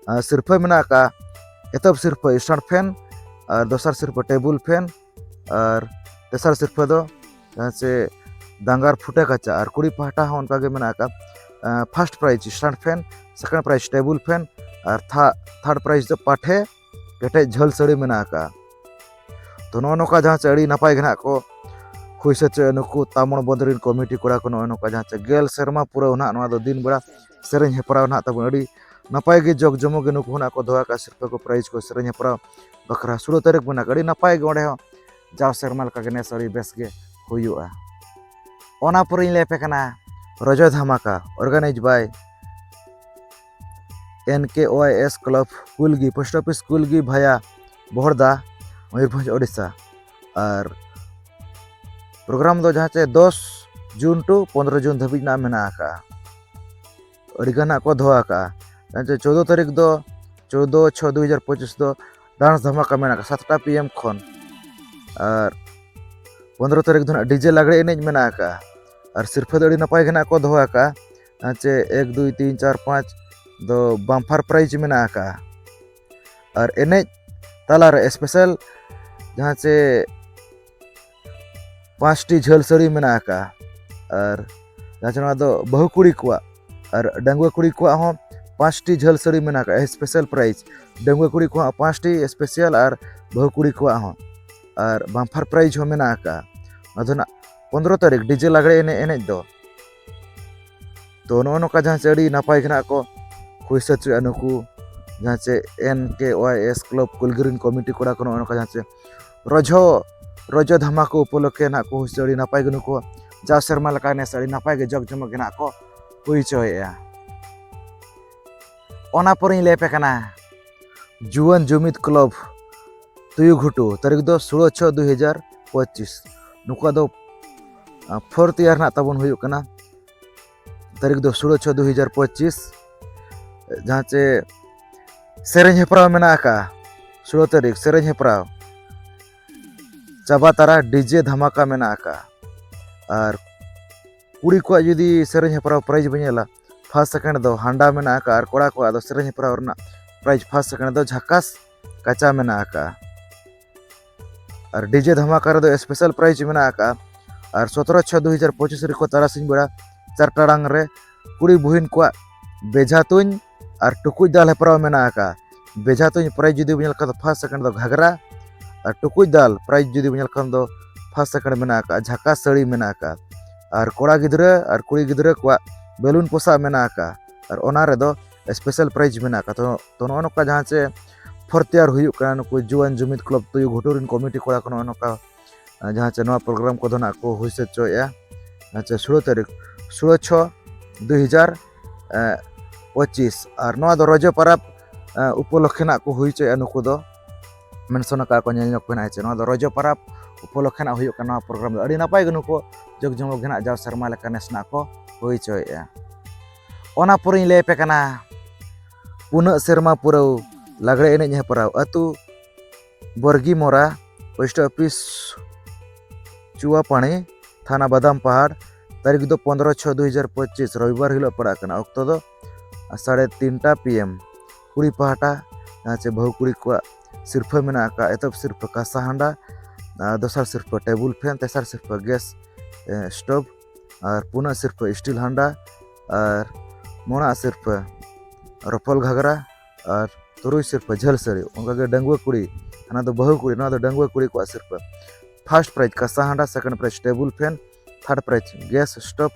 ᱟᱨ ᱥᱤᱨᱯᱷᱟᱹ ᱢᱮᱱᱟᱜ ᱟᱠᱟᱫ ᱮᱛᱚᱦᱚᱵ ᱥᱤᱨᱯᱷᱟᱹ ᱥᱴᱟᱱᱰ ᱯᱷᱮᱱ, ᱟᱨ ᱫᱚᱥᱟᱨ ᱥᱤᱨᱯᱷᱟᱹ ᱴᱮᱵᱩᱞ ᱯᱷᱮᱱ, ᱟᱨ ᱛᱮᱥᱟᱨ ᱥᱤᱨᱯᱷᱟᱹ ᱫᱚ ᱡᱟᱦᱟᱸ ᱪᱮ ᱫᱟᱝᱜᱟᱨ ᱯᱷᱩᱴᱟᱹ ᱠᱟᱪᱟ᱾ ᱟᱨ ᱠᱩᱲᱤ ᱯᱟᱦᱴᱟ ᱦᱚᱸ ᱚᱱᱠᱟ ᱜᱮ ᱢᱮᱱᱟᱜ ᱟᱠᱟᱫ first prize stand fan, second prize table fan, ᱟᱨ ᱛᱷᱟ-, ᱛᱷᱟᱨᱰ ᱯᱨᱟᱭᱤᱡᱽ ᱫᱚ ᱯᱟᱴᱷᱮ ᱠᱮᱴᱮᱡ ᱡᱷᱟᱹᱞ ᱥᱟᱹᱲᱤ ᱢᱮᱱᱟᱜ ᱟᱠᱟᱫᱼᱟ᱾ ᱛᱚ ᱱᱚᱜᱼᱚ ᱱᱚᱝᱠᱟ ᱡᱟᱦᱟᱸ ᱪᱮ ᱟᱹᱰᱤ ᱱᱟᱯᱟᱭ ᱜᱮ ᱱᱟᱦᱟᱜ ᱠᱚ ᱦᱩᱭ ᱥᱟᱹᱛ ᱦᱚᱪᱚᱭᱟ ᱱᱩᱠᱩ ᱛᱟᱢᱚᱲ ᱵᱚᱸᱫᱷ ᱨᱮᱱ ᱠᱚᱢᱤᱴᱤ ᱠᱚᱲᱟ ᱠᱚ᱾ ᱱᱚᱜᱼᱚ ᱱᱚᱝᱠᱟ ᱡᱟᱦᱟᱸ ᱪᱮ ᱜᱮᱞ ᱥᱮᱨᱢᱟ ᱯᱩᱨᱟᱹᱣ ᱱᱟᱦᱟᱜ ᱱᱚᱣᱟ ᱫᱚ ᱫᱤᱱ ᱵᱮᱲᱟ ᱥᱮᱨᱮᱧ ᱦᱮᱯᱨᱟᱣ ᱱᱟᱦᱟᱜ ᱛᱟᱵᱚᱱ ᱟᱹᱰᱤ ᱱᱟᱯᱟᱭ ᱜᱮ ᱡᱚᱠ ᱡᱚᱢᱚᱠ ᱜᱮ ᱱᱩᱠᱩ ᱦᱚᱸ ᱱᱟᱦᱟᱜ ᱠᱚ ᱫᱚᱦᱚ ᱟᱠᱟᱫᱼᱟ ᱥᱤᱨᱯᱟᱹ ᱠᱚ, ᱯᱨᱟᱭᱤᱡᱽ ᱠᱚ ᱥᱮᱨᱮᱧ ᱦᱮᱯᱨᱟᱣ ᱵᱟᱠᱷᱨᱟ᱾ ᱥᱳᱞᱳ ᱛᱟᱹᱨᱤᱠᱷ ᱢᱮᱱᱟᱜ ᱟᱠᱟᱫᱼᱟ᱾ ᱟᱹᱰᱤ ᱱᱟᱯᱟᱭ ᱜᱮ ᱚᱸᱰᱮ ᱦᱚᱸ ᱡᱟᱣ ᱥᱮᱨᱢᱟ ᱞᱮᱠᱟ ᱜᱮ ᱱᱮᱥ ᱟᱹᱰᱤ ᱵᱮᱥ ᱜᱮ ᱦᱩᱭᱩᱜᱼᱟ᱾ ᱚᱱᱟ ᱯᱚᱨᱮᱧ ᱞᱟᱹᱭ ᱟᱯᱮ ᱠᱟᱱᱟ ᱨᱚᱡᱚ ᱫᱷᱟᱢᱟᱠᱟ, organized by N K O Y S club Kulgi, post office Kulgi ᱵᱷᱟᱭᱟ ᱵᱚᱦᱚᱲᱫᱟ, ᱢᱚᱭᱩᱨᱵᱷᱚᱸᱡᱽ, ᱳᱰᱤᱥᱟ᱾ ᱟᱨ ᱯᱨᱳᱜᱨᱟᱢ ᱫᱚ ᱡᱟᱦᱟᱸ ᱪᱮ ᱫᱚᱥ ᱡᱩᱱ ᱴᱩ ᱯᱚᱱᱨᱚ ᱡᱩᱱ ᱫᱷᱟᱹᱵᱤᱡ ᱱᱟᱜ ᱢᱮᱱᱟᱜ ᱟᱠᱟᱫᱼᱟ᱾ ᱟᱹᱰᱤ ᱜᱟᱱ ᱱᱟᱜ ᱠᱚ ᱫᱚᱦᱚ ᱟᱠᱟᱫᱼᱟ᱾ ᱡᱟᱦᱟᱸ ᱪᱮ ᱪᱳᱫᱽᱫᱳ ᱛᱟᱹᱨᱤᱠᱷ ᱫᱚ, ᱪᱳᱫᱽᱫᱳ ᱪᱷᱚ ᱫᱩ ᱦᱟᱡᱟᱨ ᱯᱚᱸᱪᱤᱥ ᱫᱚ ᱰᱟᱱᱥ ᱫᱷᱟᱢᱟᱠᱟ ᱢᱮᱱᱟᱜ ᱟᱠᱟᱫᱼᱟ, ᱥᱟᱛᱴᱟ ᱯᱤ ᱮᱢ ᱠᱷᱚᱱ᱾ ᱟᱨ ᱯᱚᱱᱨᱚ ᱛᱟᱹᱨᱤᱠᱷ ᱫᱚ ᱱᱟᱜ ᱰᱤᱡᱮ ᱞᱟᱜᱽᱲᱮ ᱮᱱᱮᱡ ᱢᱮᱱᱟᱜ ᱟᱠᱟᱫᱼᱟ᱾ ᱟᱨ ᱥᱤᱨᱯᱷᱟᱹ ᱫᱚ ᱟᱹᱰᱤ ᱱᱟᱯᱟᱭ ᱜᱮ ᱱᱟᱜ ᱠᱚ ᱫᱚᱦᱚ ᱟᱠᱟᱫᱼᱟ᱾ ᱟᱨ ᱪᱮ ᱮᱠ, ᱫᱩᱭ, ᱛᱤᱱ, ᱪᱟᱨ, ᱯᱟᱸᱪ ᱫᱚ ᱵᱟᱢᱯᱟᱨ ᱯᱨᱟᱭᱤᱡᱽ ᱢᱮᱱᱟᱜ ᱟᱠᱟᱫᱼᱟ᱾ ᱟᱨ ᱮᱱᱮᱡ ᱛᱟᱞᱟᱨᱮ ᱥᱯᱮᱥᱟᱞ ᱡᱟᱦᱟᱸ ᱪᱮ ᱯᱟᱸᱪᱴᱤ ᱡᱷᱟᱹᱞ ᱥᱟᱹᱲᱤ ᱢᱮᱱᱟᱜ ᱟᱠᱟᱫᱼᱟ᱾ ᱟᱨ ᱡᱟᱦᱟᱸ ᱪᱮ ᱱᱚᱣᱟ ᱫᱚ ᱵᱟᱹᱦᱩ ᱠᱩᱲᱤ ᱠᱚᱣᱟᱜ ᱟᱨ ᱰᱟᱺᱜᱩᱣᱟᱹ ᱠᱩᱲᱤ ᱠᱚᱣᱟᱜ ᱦᱚᱸ ᱯᱟᱸᱪᱴᱤ ᱡᱷᱟᱹᱞ ᱥᱟᱹᱲᱤ ᱢᱮᱱᱟᱜ ᱟᱠᱟᱫᱼᱟ, ᱥᱯᱮᱥᱟᱞ ᱯᱨᱟᱭᱤᱡᱽ᱾ ᱰᱟᱺᱜᱩᱣᱟᱹ ᱠᱩᱲᱤ ᱠᱚᱣᱟᱜ ᱯᱟᱸᱪᱴᱤ ᱥᱯᱮᱥᱟᱞ ᱟᱨ ᱵᱟᱹᱦᱩ ᱠᱩᱲᱤ ᱠᱚᱣᱟᱜ ᱦᱚᱸ, ᱟᱨ ᱵᱟᱢᱯᱷᱟᱨ ᱯᱨᱟᱭᱤᱡᱽ ᱦᱚᱸ ᱢᱮᱱᱟᱜ ᱟᱠᱟᱫᱼᱟ᱾ ᱟᱫᱚ ᱱᱟᱜ ᱯᱚᱱᱨᱚ ᱛᱟᱹᱨᱤᱠᱷ ᱰᱤᱡᱮ ᱞᱟᱜᱽᱲᱮ ᱮᱱᱮᱡ ᱮᱱᱮᱡ ᱫᱚ᱾ ᱛᱚ, ᱱᱚᱜᱼᱚ ᱱᱚᱝᱠᱟ ᱡᱟᱦᱟᱸ ᱪᱮ ᱟᱹᱰᱤ ᱱᱟᱯᱟᱭ ᱜᱮ ᱱᱟᱜ ᱠᱚ ᱦᱩᱭ ᱥᱟᱹᱛ ᱦᱚᱪᱚᱭᱟ ᱱᱩᱠᱩ ᱡᱟᱦᱟᱸ ᱪᱮ ᱮᱱ ᱠᱮ ᱣᱟᱭ ᱮᱥ ᱠᱞᱟᱵᱽ ᱠᱩᱞᱜᱨᱤᱱ ᱠᱚᱢᱤᱴᱤ ᱠᱚᱲᱟ ᱠᱚ᱾ ᱱᱚᱜᱼᱚ ᱱᱚᱝᱠᱟ ᱡᱟᱦᱟᱸ ᱪᱮ ᱨᱚᱡᱚ, ᱨᱚᱡᱚ ᱫᱷᱟᱢᱟᱠᱟ ᱩᱯᱚᱞᱚᱠᱠᱷᱮ ᱱᱟᱜ ᱠᱚ ᱦᱩᱭ ᱦᱚᱪᱚᱭᱟ ᱟᱹᱰᱤ ᱱᱟᱯᱟᱭ ᱜᱮ ᱱᱩᱠᱩ ᱡᱟᱣ ᱥᱮᱨᱢᱟ ᱞᱮᱠᱟ ᱱᱮᱥ ᱟᱹᱰᱤ ᱱᱟᱯᱟᱭ ᱜᱮ ᱡᱚᱠ ᱡᱚᱢᱚᱠ ᱜᱮ ᱱᱟᱜ ᱠᱚ ᱦᱩᱭ ᱦᱚᱪᱚᱭᱮᱫᱼᱟ᱾ ᱚᱱᱟ ᱯᱚᱨᱮᱧ ᱞᱟᱹᱭ ᱟᱯᱮ ᱠᱟᱱᱟ ᱡᱩᱣᱟᱹᱱ ᱡᱩᱢᱤᱫ ᱠᱞᱟᱵᱽ ᱛᱩᱭᱩ ᱜᱷᱩᱴᱩ, ᱛᱟᱹᱨᱤᱠᱷ ᱫᱚ ᱥᱳᱞᱳ ᱪᱷᱚ ᱫᱩᱭ ᱦᱟᱡᱟᱨ ᱯᱚᱸᱪᱤᱥ᱾ ᱱᱩᱠᱩᱣᱟᱜ ᱫᱚ, ᱟ, fourth year ᱨᱮᱱᱟᱜ ᱛᱟᱵᱚᱱ ᱦᱩᱭᱩᱜ ᱠᱟᱱᱟ᱾ ᱛᱟᱹᱨᱤᱠᱷ ᱫᱚ ᱥᱳᱞᱳ ᱪᱷᱚ ᱫᱩᱭ ᱦᱟᱡᱟᱨ ᱯᱚᱸᱪᱤᱥ, ᱡᱟᱦᱟᱸ ᱪᱮ ᱥᱮᱨᱮᱧ ᱦᱮᱯᱨᱟᱣ ᱢᱮᱱᱟᱜ ᱟᱠᱟᱫᱼᱟ᱾ ᱥᱳᱞᱳ ᱛᱟᱹᱨᱤᱠᱷ ᱥᱮᱨᱮᱧ ᱦᱮᱯᱨᱟᱣ ᱪᱟᱵᱟ ᱛᱟᱨᱟ ᱰᱤᱡᱮ ᱫᱷᱟᱢᱟᱠᱟ ᱢᱮᱱᱟᱜ ᱟᱠᱟᱫᱼᱟ᱾ ᱟᱨ ᱠᱩᱲᱤ ᱠᱚᱣᱟᱜ ᱡᱩᱫᱤ ᱥᱮᱨᱮᱧ ᱦᱮᱯᱨᱟᱣ ᱯᱨᱟᱭᱤᱡᱽ ᱵᱚᱱ ᱧᱮᱞᱟ, ᱯᱷᱟᱥᱴ ᱥᱮᱠᱮᱱᱰ ᱫᱚ ᱦᱟᱱᱰᱟ ᱢᱮᱱᱟᱜ ᱟᱠᱟᱫᱼᱟ, ᱟᱨ ᱠᱚᱲᱟ ᱠᱚᱣᱟᱜ ᱫᱚ ᱥᱮᱨᱮᱧ ᱦᱮᱯᱨᱟᱣ ᱨᱮᱱᱟᱜ ᱯᱨᱟᱭᱤᱡᱽ ᱯᱷᱟᱥᱴ ᱥᱮᱠᱮᱱᱰ ᱫᱚ ᱡᱷᱟᱠᱟᱥ ᱠᱟᱪᱟ ᱢᱮᱱᱟᱜ ᱟᱠᱟᱫᱼᱟ᱾ ᱟᱨ ᱰᱤᱡᱮ ᱫᱷᱟᱢᱟᱠᱟ ᱨᱮᱫᱚ ᱥᱯᱮᱥᱟᱞ ᱯᱨᱟᱭᱤᱡᱽ ᱢᱮᱱᱟᱜ ᱟᱠᱟᱫᱼᱟ᱾ ᱟᱨ ᱥᱚᱛᱨᱚ ᱪᱷᱚ ᱫᱩ ᱦᱟᱡᱟᱨ ᱯᱚᱸᱪᱤᱥ ᱨᱮᱠᱚ ᱛᱟᱨᱟᱥᱤᱧ ᱵᱮᱲᱟ ᱪᱟᱨ ᱴᱟᱲᱟᱝ ᱨᱮ ᱠᱩᱲᱤ ᱵᱩᱦᱤᱱ ᱠᱚᱣᱟᱜ ᱵᱮᱡᱷᱟ ᱛᱩᱧ ᱟᱨ ᱴᱩᱠᱩᱡ ᱫᱟᱞ ᱦᱮᱯᱨᱟᱣ ᱢᱮᱱᱟᱜ ᱟᱠᱟᱫᱼᱟ᱾ ᱵᱮᱡᱷᱟ ᱛᱩᱧ ᱯᱨᱟᱭᱤᱡᱽ ᱡᱩᱫᱤ ᱵᱚᱱ ᱧᱮᱞ ᱠᱷᱟᱱ ᱫᱚ ᱯᱷᱟᱥᱴ ᱥᱮᱠᱮᱱᱰ ᱫᱚ ᱜᱷᱟᱜᱽᱨᱟ, ᱟᱨ ᱴᱩᱠᱩᱡ ᱫᱟᱞ ᱯᱨᱟᱭᱤᱡᱽ ᱡᱩᱫᱤ ᱵᱚᱱ ᱧᱮᱞ ᱠᱷᱟᱱ ᱫᱚ ᱯᱷᱟᱥᱴ ᱥᱮᱠᱮᱱᱰ ᱢᱮᱱᱟᱜ ᱟᱠᱟᱫᱼᱟ, ᱡᱷᱟᱠᱟ ᱥᱟᱹᱲᱤ ᱢᱮᱱᱟᱜ ᱟᱠᱟᱫᱼᱟ᱾ ᱟᱨ ᱠᱚᱲᱟ ᱜᱤᱫᱽᱨᱟᱹ ᱟᱨ ᱠᱩᱲᱤ ᱜᱤᱫᱽᱨᱟᱹ ᱠᱚᱣᱟᱜ ᱵᱮᱞᱩᱱ ᱯᱚᱥᱟᱜ ᱢᱮᱱᱟᱜ ᱟᱠᱟᱫᱼᱟ, ᱟᱨ ᱚᱱᱟ ᱨᱮᱫᱚ ᱥᱯᱮᱥᱟᱞ ᱯᱨᱟᱭᱤᱡᱽ ᱢᱮᱱᱟᱜ ᱟᱠᱟᱫᱼᱟ᱾ ᱛᱚ, ᱛᱚ ᱱᱚᱜᱼᱚ ᱱᱚᱝᱠᱟ ᱡᱟᱦᱟᱸ ᱪᱮ ᱯᱷᱳᱨᱛᱷ ᱤᱭᱟᱨ ᱦᱩᱭᱩᱜ ᱠᱟᱱᱟ, ᱱᱩᱠᱩ ᱡᱩᱣᱟᱹᱱ ᱡᱩᱢᱤᱫ ᱠᱞᱟᱵᱽ ᱛᱩᱭᱩ ᱜᱷᱩᱴᱩ ᱨᱮᱱ ᱠᱚᱢᱤᱴᱤ ᱠᱚᱲᱟ ᱠᱚ ᱱᱚᱜᱼᱚ ᱱᱚᱝᱠᱟ ᱟᱨ ᱡᱟᱦᱟᱸ ᱪᱮ ᱱᱚᱣᱟ ᱯᱨᱳᱜᱨᱟᱢ ᱠᱚᱫᱚ ᱱᱟᱜ ᱠᱚ ᱦᱩᱭ ᱥᱟᱹᱛ ᱦᱚᱪᱚᱭᱮᱫᱼᱟ᱾ ᱟᱪᱪᱷᱟ, ᱥᱳᱞᱳ ᱛᱟᱹᱨᱤᱠᱷ, ᱥᱳᱞᱳ ᱪᱷᱚ ᱫᱩᱭ ᱦᱟᱡᱟᱨ ᱯᱚᱸᱪᱤᱥ᱾ ᱟᱨ ᱱᱚᱣᱟ ᱫᱚ ᱨᱚᱡᱚ ᱯᱟᱨᱟᱵᱽ, ᱮ, ᱩᱯᱚᱞᱚᱠᱠᱷᱮ ᱱᱟᱜ ᱠᱚ ᱦᱩᱭ ᱦᱚᱪᱚᱭᱮᱫᱼᱟ᱾ ᱱᱩᱠᱩ ᱫᱚ ᱢᱮᱱᱥᱚᱱ ᱟᱠᱟᱫ ᱠᱚ ᱧᱮᱞ ᱧᱚᱜ ᱠᱚ ᱦᱮᱱᱟᱜᱼᱟ᱾ ᱪᱮ ᱱᱚᱣᱟ ᱫᱚ ᱨᱚᱡᱚ ᱯᱟᱨᱟᱵᱽ ᱩᱯᱚᱞᱚᱠᱠᱷᱮ ᱱᱟᱜ ᱦᱩᱭᱩᱜ ᱠᱟᱱᱟ ᱱᱚᱣᱟ ᱯᱨᱳᱜᱨᱟᱢ ᱫᱚ᱾ ᱟᱹᱰᱤ ᱱᱟᱯᱟᱭ ᱜᱮ ᱱᱩᱠᱩ ᱡᱚᱜᱽ ᱡᱚᱢᱚᱠ ᱜᱮ ᱱᱟᱜ ᱡᱟᱣ ᱥᱮᱨᱢᱟ ᱞᱮᱠᱟ ᱱᱮᱥ ᱱᱟᱜ ᱠᱚ ᱦᱩᱭ ᱦᱚᱪᱚᱭᱮᱫᱼᱟ᱾ ᱚᱱᱟ ᱯᱚᱨᱮᱧ ᱞᱟᱹᱭ ᱟᱯᱮ ᱠᱟᱱᱟ ᱯᱩᱱᱟᱹᱜ ᱥᱮᱨᱢᱟ ᱯᱩᱨᱟᱹᱣ ᱞᱟᱜᱽᱲᱮ ᱮᱱᱮᱡ ᱦᱮᱯᱨᱟᱣ ᱟᱹᱛᱩ ᱵᱚᱨᱜᱤ ᱢᱳᱨᱟ, ᱯᱳᱥᱴ ᱚᱯᱷᱤᱥ ᱪᱩᱣᱟᱯᱟᱬᱤ, ᱛᱷᱟᱱᱟ ᱵᱟᱫᱟᱢ ᱯᱟᱦᱟᱲ᱾ ᱛᱟᱹᱨᱤᱠᱷ ᱫᱚ ᱯᱚᱱᱨᱚ ᱪᱷᱚ ᱫᱩ ᱦᱟᱡᱟᱨ ᱯᱚᱸᱪᱤᱥ, ᱨᱚᱵᱤᱵᱟᱨ ᱦᱤᱞᱳᱜ ᱯᱟᱲᱟᱜ ᱠᱟᱱᱟ᱾ ᱚᱠᱛᱚ ᱫᱚ ᱥᱟᱲᱮ ᱛᱤᱱᱴᱟ PM᱾ ᱠᱩᱲᱤ ᱯᱟᱦᱴᱟ, ᱡᱟᱦᱟᱸ ᱪᱮ ᱵᱟᱹᱦᱩ ᱠᱩᱲᱤ ᱠᱚᱣᱟᱜ ᱥᱤᱨᱯᱷᱟᱹ ᱢᱮᱱᱟᱜ ᱟᱠᱟᱫ᱾ ᱮᱛᱚᱦᱚᱵ ᱥᱤᱨᱯᱷᱟᱹ ᱠᱟᱸᱥᱟ ᱦᱟᱸᱰᱟ, ᱟᱨ ᱫᱚᱥᱟᱨ ᱥᱤᱨᱯᱷᱟᱹ ᱴᱮᱵᱩᱞ ᱯᱷᱮᱱ, ᱛᱮᱥᱟᱨ ᱥᱤᱨᱯᱷᱟᱹ ᱜᱮᱥ, ᱮ, ᱥᱴᱳᱵᱷ, ᱟᱨ ᱯᱩᱱᱟᱜ ᱥᱤᱨᱯᱷᱟᱹ ᱥᱴᱤᱞ ᱦᱟᱸᱰᱟ, ᱟᱨ ᱢᱚᱬᱟᱜ ᱥᱤᱨᱯᱷᱟᱹ ᱨᱚᱯᱚᱞ ᱜᱷᱟᱜᱽᱨᱟ ᱟᱨ ᱛᱩᱨᱩᱭ ᱥᱤᱨᱯᱟᱹ ᱡᱷᱟᱹᱞ ᱥᱟᱹᱲᱤ᱾ ᱚᱱᱠᱟᱜᱮ ᱰᱟᱺᱜᱩᱣᱟᱹ ᱠᱩᱲᱤ, ᱦᱟᱱᱟ ᱫᱚ ᱵᱟᱹᱦᱩ ᱠᱩᱲᱤ, ᱱᱚᱣᱟ ᱫᱚ ᱰᱟᱺᱜᱩᱣᱟᱹ ᱠᱩᱲᱤ ᱠᱚᱣᱟᱜ ᱥᱤᱨᱯᱟᱹ᱾ ᱯᱷᱟᱥᱴ ᱯᱨᱟᱭᱤᱡᱽ ᱠᱟᱸᱥᱟ ᱦᱟᱸᱰᱟ, second prize table fan, third prize gas stove,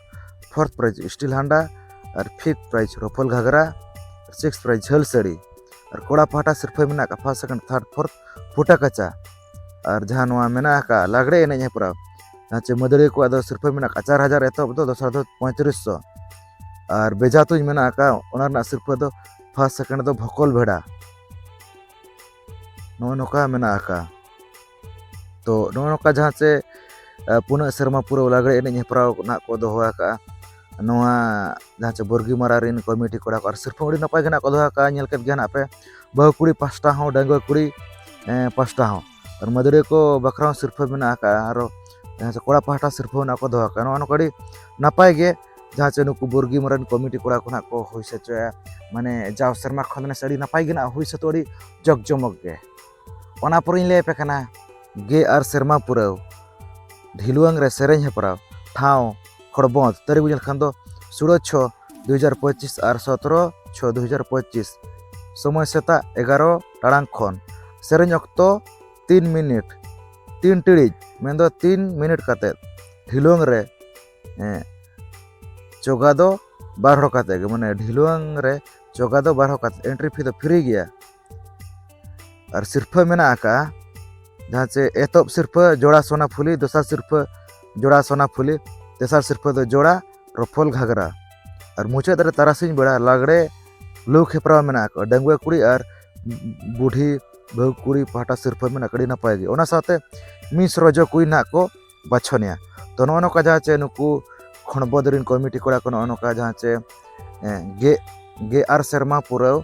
fourth prize steel ᱦᱟᱸᱰᱟ ᱟᱨ ᱯᱷᱤᱯᱛᱷ ᱯᱨᱟᱭᱤᱡᱽ ᱨᱚᱯᱚᱞ ᱜᱷᱟᱜᱽᱨᱟ, ᱥᱤᱠᱥᱛᱷ ᱯᱨᱟᱭᱤᱡᱽ ᱡᱷᱟᱹᱞ ᱥᱟᱹᱲᱤ᱾ ᱟᱨ ᱠᱚᱲᱟ ᱯᱟᱦᱴᱟ ᱥᱤᱨᱯᱟᱹ ᱢᱮᱱᱟᱜ ᱟᱠᱟᱫ ᱯᱷᱟᱥᱴ, ᱥᱮᱠᱮᱱᱰ, ᱛᱷᱟᱨᱰ, ᱯᱷᱳᱨᱛᱷ ᱯᱷᱩᱴᱟ ᱠᱟᱪᱟ᱾ ᱟᱨ ᱡᱟᱦᱟᱸ ᱱᱚᱣᱟ ᱢᱮᱱᱟᱜ ᱟᱠᱟᱫ ᱞᱟᱜᱽᱲᱮ ᱮᱱᱮᱡ ᱦᱮᱯᱨᱟᱣ, ᱡᱟᱦᱟᱸ ᱪᱮ ᱢᱟᱹᱫᱟᱹᱲᱤᱭᱟᱹ ᱠᱚᱣᱟᱜ ᱫᱚ ᱥᱤᱨᱯᱟᱹ ᱢᱮᱱᱟᱜ ᱟᱠᱟᱫ ᱪᱟᱨ ᱦᱟᱡᱟᱨ ᱮᱛᱚᱦᱚᱵ ᱫᱚ, ᱫᱚᱥᱟᱨ ᱫᱚ ᱯᱚᱸᱭᱛᱨᱤᱥ ᱥᱚ᱾ ᱟᱨ ᱵᱮᱡᱷᱟ ᱛᱩᱧ ᱢᱮᱱᱟᱜ ᱟᱠᱟᱫ, ᱚᱱᱟ ᱨᱮᱱᱟᱜ ᱥᱤᱨᱯᱟᱹ ᱫᱚ ᱯᱷᱟᱥᱴ, ᱥᱮᱠᱮᱱᱰ ᱫᱚ ᱵᱷᱚᱠᱚᱞ ᱵᱷᱮᱲᱟ᱾ ᱱᱚᱜᱼᱚ ᱱᱚᱝᱠᱟ ᱢᱮᱱᱟᱜ ᱟᱠᱟᱫ᱾ ᱛᱚ ᱱᱚᱜᱼᱚ ᱱᱚᱝᱠᱟ ᱡᱟᱦᱟᱸ ᱪᱮ, ᱟ, ᱯᱩᱱᱟᱹᱜ ᱥᱮᱨᱢᱟ ᱯᱩᱨᱟᱹᱣ ᱞᱟᱜᱽᱲᱮ ᱮᱱᱮᱡ ᱦᱮᱯᱨᱟᱣ ᱱᱟᱜ ᱠᱚ ᱫᱚᱦᱚ ᱟᱠᱟᱫᱼᱟ᱾ ᱱᱚᱣᱟ ᱡᱟᱦᱟᱸ ᱪᱮ ᱵᱚᱨᱜᱤ ᱢᱟᱨᱟ ᱨᱮᱱ ᱠᱚᱢᱤᱴᱤ ᱠᱚᱲᱟ ᱠᱚ ᱟᱨ ᱥᱤᱨᱯᱟᱹ ᱟᱹᱰᱤ ᱱᱟᱯᱟᱭ ᱜᱮ ᱱᱟᱜ ᱠᱚ ᱫᱚᱦᱚ ᱟᱠᱟᱫᱼᱟ᱾ ᱧᱮᱞ ᱠᱮᱫ ᱜᱮᱭᱟ ᱱᱟᱜ ᱯᱮ, ᱵᱟᱹᱦᱩ ᱠᱩᱲᱤ ᱯᱟᱥᱴᱟ ᱦᱚᱸ, ᱰᱟᱺᱜᱩᱣᱟᱹ ᱠᱩᱲᱤ, ᱮ, ᱯᱟᱥᱴᱟ ᱦᱚᱸ᱾ ᱟᱨ ᱢᱟᱹᱫᱟᱹᱲᱤᱭᱟᱹ ᱠᱚ ᱵᱟᱠᱷᱨᱟ ᱦᱚᱸ ᱥᱤᱨᱯᱟᱹ ᱢᱮᱱᱟᱜ ᱟᱠᱟᱫᱼᱟ᱾ ᱟᱨᱚ ᱡᱟᱦᱟᱸ ᱪᱮ ᱠᱚᱲᱟ ᱯᱟᱦᱴᱟ ᱥᱤᱨᱯᱟᱹ ᱦᱚᱸ ᱱᱟᱜ ᱠᱚ ᱫᱚᱦᱚ ᱟᱠᱟᱫᱼᱟ᱾ ᱱᱚᱣᱟ ᱱᱚᱝᱠᱟ ᱟᱹᱰᱤ ᱱᱟᱯᱟᱭ ᱜᱮ, ᱡᱟᱦᱟᱸ ᱪᱮ ᱱᱩᱠᱩ ᱵᱚᱨᱜᱤ ᱢᱟᱨᱟ ᱨᱮᱱ ᱠᱚᱢᱤᱴᱤ ᱠᱚᱲᱟ ᱠᱚ ᱱᱟᱜ ᱠᱚ ᱦᱩᱭ ᱥᱟᱪᱚᱭᱟ, ᱢᱟᱱᱮ ᱡᱟᱣ ᱥᱮᱨᱢᱟ ᱠᱷᱚᱱ ᱱᱮᱥ ᱟᱹᱰᱤ ᱱᱟᱯᱟᱭ ᱜᱮ ᱱᱟᱜ ᱦᱩᱭ ᱥᱟᱹᱛᱚᱜ, ᱟᱹᱰᱤ ᱡᱚᱠ ᱡᱚᱢᱚᱠ ᱜᱮ᱾ ᱚᱱᱟ ᱯᱚᱨᱮᱧ ᱞᱟᱹᱭ ᱟᱯᱮ ᱠᱟᱱᱟ ᱜᱮ ᱟᱨ ᱥᱮᱨᱢᱟ ᱯᱩᱨᱟᱹᱣ ᱰᱷᱤᱞᱣᱟᱹᱝ ᱨᱮ ᱥᱮᱨᱮᱧ ᱦᱮᱯᱨᱟᱣ, ᱴᱷᱟᱶ ᱠᱷᱚᱲᱵᱚᱸᱫᱽ, ᱛᱟᱹᱨᱤᱠᱷ ᱵᱚᱱ ᱧᱮᱞ ᱠᱷᱟᱱ ᱫᱚ ᱥᱳᱲᱳ ᱪᱷᱚ ᱫᱩ ᱦᱟᱡᱟᱨ ᱯᱚᱸᱪᱤᱥ ᱟᱨ ᱥᱚᱛᱨᱚ ᱪᱷᱚ ᱫᱩ ᱦᱟᱡᱟᱨ ᱯᱚᱸᱪᱤᱥ, ᱥᱚᱢᱚᱭ ᱥᱮᱛᱟᱜ ᱮᱜᱟᱨᱚ ᱴᱟᱲᱟᱝ ᱠᱷᱚᱱ᱾ ᱥᱮᱨᱮᱧ ᱚᱠᱛᱚ ᱛᱤᱱ ᱢᱤᱱᱤᱴ, ᱛᱤᱱ ᱴᱤᱲᱤᱡ, ᱢᱮᱱᱫᱚ ᱛᱤᱱ ᱢᱤᱱᱤᱴ ᱠᱟᱛᱮᱫ᱾ ᱰᱷᱤᱞᱣᱟᱹᱝ ᱨᱮ, ᱮᱸ, ᱪᱚᱜᱟ ᱫᱚ ᱵᱟᱨ ᱦᱚᱲ ᱠᱟᱛᱮᱫ ᱜᱮ, ᱢᱟᱱᱮ ᱰᱷᱤᱞᱣᱟᱹᱝ ᱨᱮ ᱪᱚᱜᱟ ᱫᱚ ᱵᱟᱨ ᱦᱚᱲ ᱠᱟᱛᱮᱫ, ᱮᱱᱴᱨᱤ ᱯᱷᱤ ᱫᱚ ᱯᱷᱨᱤ ᱜᱮᱭᱟ᱾ ᱟᱨ ᱥᱤᱨᱯᱷᱟᱹ ᱢᱮᱱᱟᱜ ᱟᱠᱟᱫᱼᱟ, ᱡᱟᱦᱟᱸ ᱪᱮ ᱮᱛᱚᱦᱚᱵ ᱥᱤᱨᱯᱷᱟᱹ ᱡᱚᱲᱟ ᱥᱚᱱᱟ ᱯᱷᱩᱞᱤ, ᱫᱚᱥᱟᱨ ᱥᱤᱨᱯᱷᱟᱹ ᱡᱚᱲᱟ ᱥᱚᱱᱟ ᱯᱷᱩᱞᱤ, ᱛᱮᱥᱟᱨ ᱥᱤᱨᱯᱷᱟᱹ ᱫᱚ ᱡᱚᱲᱟ ᱨᱚᱯᱷᱚᱞ ᱜᱷᱟᱜᱽᱨᱟ᱾ ᱟᱨ ᱢᱩᱪᱟᱹᱫ ᱨᱮ ᱛᱟᱨᱟᱥᱤᱧ ᱵᱮᱲᱟ ᱞᱟᱜᱽᱲᱮ ᱞᱩᱠ ᱦᱮᱯᱨᱟᱣ ᱢᱮᱱᱟᱜ ᱟᱠᱟᱫᱼᱟ᱾ ᱰᱟᱺᱜᱩᱣᱟᱹ ᱠᱩᱲᱤ ᱟᱨ ᱵᱩᱰᱷᱤ ᱵᱟᱹᱦᱩ ᱠᱩᱲᱤ ᱯᱟᱦᱴᱟ ᱥᱤᱨᱯᱷᱟᱹ ᱢᱮᱱᱟᱜ ᱟᱠᱟᱫᱼᱟ, ᱟᱹᱰᱤ ᱱᱟᱯᱟᱭ ᱜᱮ᱾ ᱚᱱᱟ ᱥᱟᱶᱛᱮ ᱢᱤᱥ ᱨᱚᱡᱚ ᱠᱩᱭᱤᱱ ᱱᱟᱜ ᱠᱚ ᱵᱟᱪᱷᱚᱱᱮᱭᱟ᱾ ᱛᱚ ᱱᱚᱜᱼᱚ ᱱᱚᱝᱠᱟ ᱡᱟᱦᱟᱸ ᱪᱮ ᱱᱩᱠᱩ ᱠᱷᱚᱸᱰᱵᱚᱫᱽ ᱨᱮᱱ ᱠᱚᱢᱤᱴᱤ ᱠᱚᱲᱟ ᱠᱚ ᱱᱚᱜᱼᱚ ᱱᱚᱝᱠᱟ ᱡᱟᱦᱟᱸ ᱪᱮ, ᱮᱸ, ᱜᱮ, ᱜᱮ ᱟᱨ ᱥᱮᱨᱢᱟ ᱯᱩᱨᱟᱹᱣ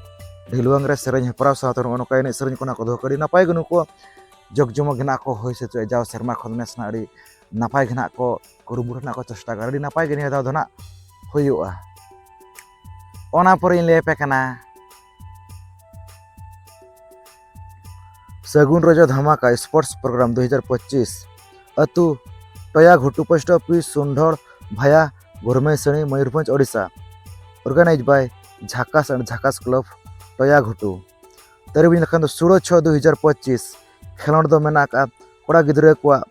ᱰᱷᱤᱞᱣᱟᱹᱝ ᱨᱮ ᱥᱮᱨᱮᱧ ᱦᱮᱯᱨᱟᱣ ᱥᱟᱶᱛᱮ ᱱᱚᱜᱼᱚ ᱱᱚᱝᱠᱟ ᱮᱱᱮᱡ ᱥᱮᱨᱮᱧ ᱠᱚ ᱱᱟᱜ ᱠᱚ ᱫᱚᱦᱚ ᱠᱟᱜᱼᱟ᱾ ᱟᱹᱰᱤ ᱱᱟᱯᱟᱭ ᱜᱮ ᱱᱩᱠᱩ ᱡᱚᱜᱽ ᱡᱚᱢᱚᱠ ᱜᱮ ᱱᱟᱜ ᱠᱚ ᱦᱩᱭ ᱥᱟᱹᱛᱚᱜᱼᱟ᱾ ᱡᱟᱣ ᱥᱮᱨᱢᱟ ᱠᱷᱚᱱ ᱱᱮᱥ ᱱᱟᱜ ᱟᱹᱰᱤ ᱱᱟᱯᱟᱭ ᱜᱮ ᱱᱟᱜ ᱠᱚ ᱠᱩᱨᱩᱢᱩᱴᱩ ᱨᱮᱱᱟᱜ ᱠᱚ ᱪᱮᱥᱴᱟ ᱠᱟᱫᱟ᱾ ᱟᱹᱰᱤ ᱱᱟᱯᱟᱭ ᱜᱮ ᱱᱤᱭᱟᱹ ᱫᱷᱟᱣ ᱫᱚ ᱱᱟᱜ ᱦᱩᱭᱩᱜᱼᱟ᱾ ᱚᱱᱟ ᱯᱚᱨᱮᱧ ᱞᱟᱹᱭ ᱟᱯᱮ ᱠᱟᱱᱟ ᱥᱟᱹᱜᱩᱱ ᱨᱚᱡᱚ ᱫᱷᱟᱢᱟᱠᱟ ᱥᱯᱳᱨᱴᱥ ᱯᱨᱳᱜᱨᱟᱢ ᱫᱩ ᱦᱟᱡᱟᱨ ᱯᱚᱸᱪᱤᱥ, ᱟᱹᱛᱩ ᱴᱚᱭᱟ ᱜᱷᱩᱴᱩ ᱯᱳᱥᱴ ᱚᱯᱷᱤᱥ ᱥᱩᱱᱰᱷᱚᱲ ᱵᱷᱟᱭᱟ ᱜᱚᱨᱢᱮᱥᱟᱹᱲᱤ ᱢᱚᱭᱩᱨᱵᱷᱚᱸᱡᱽ ᱳᱰᱤᱥᱟ᱾ ᱚᱨᱜᱟᱱᱟᱭᱤᱡᱽ ᱵᱟᱭ ᱡᱷᱟᱠᱟᱥ ᱟᱨ ᱡᱷᱟᱠᱟᱥ ᱠᱞᱟᱵᱽ ᱴᱚᱭᱟ ᱜᱷᱩᱴᱩ᱾ ᱛᱟᱹᱨᱤᱠᱷ ᱞᱮᱠᱷᱟᱱ ᱫᱚ ᱥᱳᱞᱳ ᱪᱷᱚ ᱫᱩ ᱦᱟᱡᱟᱨ ᱯᱚᱸᱪᱤᱥ ᱠᱷᱮᱞᱳᱸᱰ ᱫᱚ ᱢᱮᱱᱟᱜ ᱟᱠᱟᱫ ᱠᱚᱲᱟ ᱜᱤᱫᱽᱨᱟᱹ ᱠᱚᱣᱟᱜ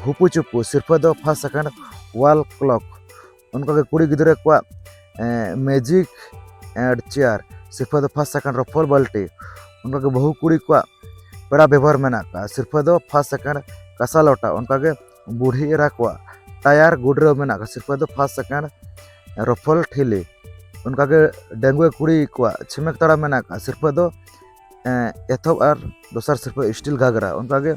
ᱦᱩᱯᱩ ᱪᱩᱯᱩ᱾ ᱥᱤᱨᱯᱷᱟᱹ ᱫᱚ ᱯᱷᱟᱥᱴ ᱥᱮᱠᱮᱱᱰ ᱣᱟᱞ ᱠᱞᱚᱠ᱾ ᱚᱱᱠᱟᱜᱮ ᱠᱩᱲᱤ ᱜᱤᱫᱽᱨᱟᱹ ᱠᱚᱣᱟᱜ ᱢᱮᱡᱤᱠ ᱮᱱᱰ ᱪᱮᱭᱟᱨ᱾ ᱥᱤᱨᱯᱷᱟᱹ ᱫᱚ ᱯᱷᱟᱥᱴ ᱥᱮᱠᱮᱱᱰ ᱨᱚᱯᱷᱚᱞ ᱵᱟᱞᱴᱤ᱾ ᱚᱱᱠᱟᱜᱮ ᱵᱟᱹᱦᱩ ᱠᱩᱲᱤ ᱠᱚᱣᱟᱜ ᱯᱮᱲᱟ ᱵᱮᱵᱚᱦᱟᱨ ᱢᱮᱱᱟᱜ ᱟᱠᱟᱫᱼᱟ᱾ ᱥᱤᱨᱯᱷᱟᱹ ᱫᱚ ᱯᱷᱟᱥᱴ ᱥᱮᱠᱮᱱᱰ ᱠᱟᱥᱟ ᱞᱚᱴᱟ᱾ ᱚᱱᱠᱟᱜᱮ ᱵᱩᱲᱦᱤ ᱮᱨᱟ ᱠᱚᱣᱟᱜ ᱴᱟᱭᱟᱨ ᱜᱩᱰᱨᱟᱹᱣ ᱢᱮᱱᱟᱜ ᱟᱠᱟᱫᱼᱟ᱾ ᱥᱤᱨᱯᱷᱟᱹ ᱫᱚ ᱯᱷᱟᱥᱴ ᱥᱮᱠᱮᱱᱰ ᱨᱚᱯᱷᱚᱞ ᱴᱷᱤᱞᱤ᱾ ᱚᱱᱠᱟᱜᱮ ᱰᱟᱺᱜᱩᱣᱟᱹ ᱠᱩᱲᱤ ᱠᱚᱣᱟᱜ ᱪᱷᱤᱢᱮᱠ ᱛᱟᱲᱟᱢ ᱢᱮᱱᱟᱜ ᱟᱠᱟᱫᱼᱟ᱾ ᱥᱤᱨᱯᱷᱟᱹ ᱫᱚ ᱮᱛᱚᱦᱚᱵ ᱟᱨ ᱫᱚᱥᱟᱨ ᱥᱤᱨᱯᱷᱟᱹ ᱥᱴᱤᱞ ᱜᱷᱟᱜᱽᱨᱟ᱾ ᱚᱱᱠᱟᱜᱮ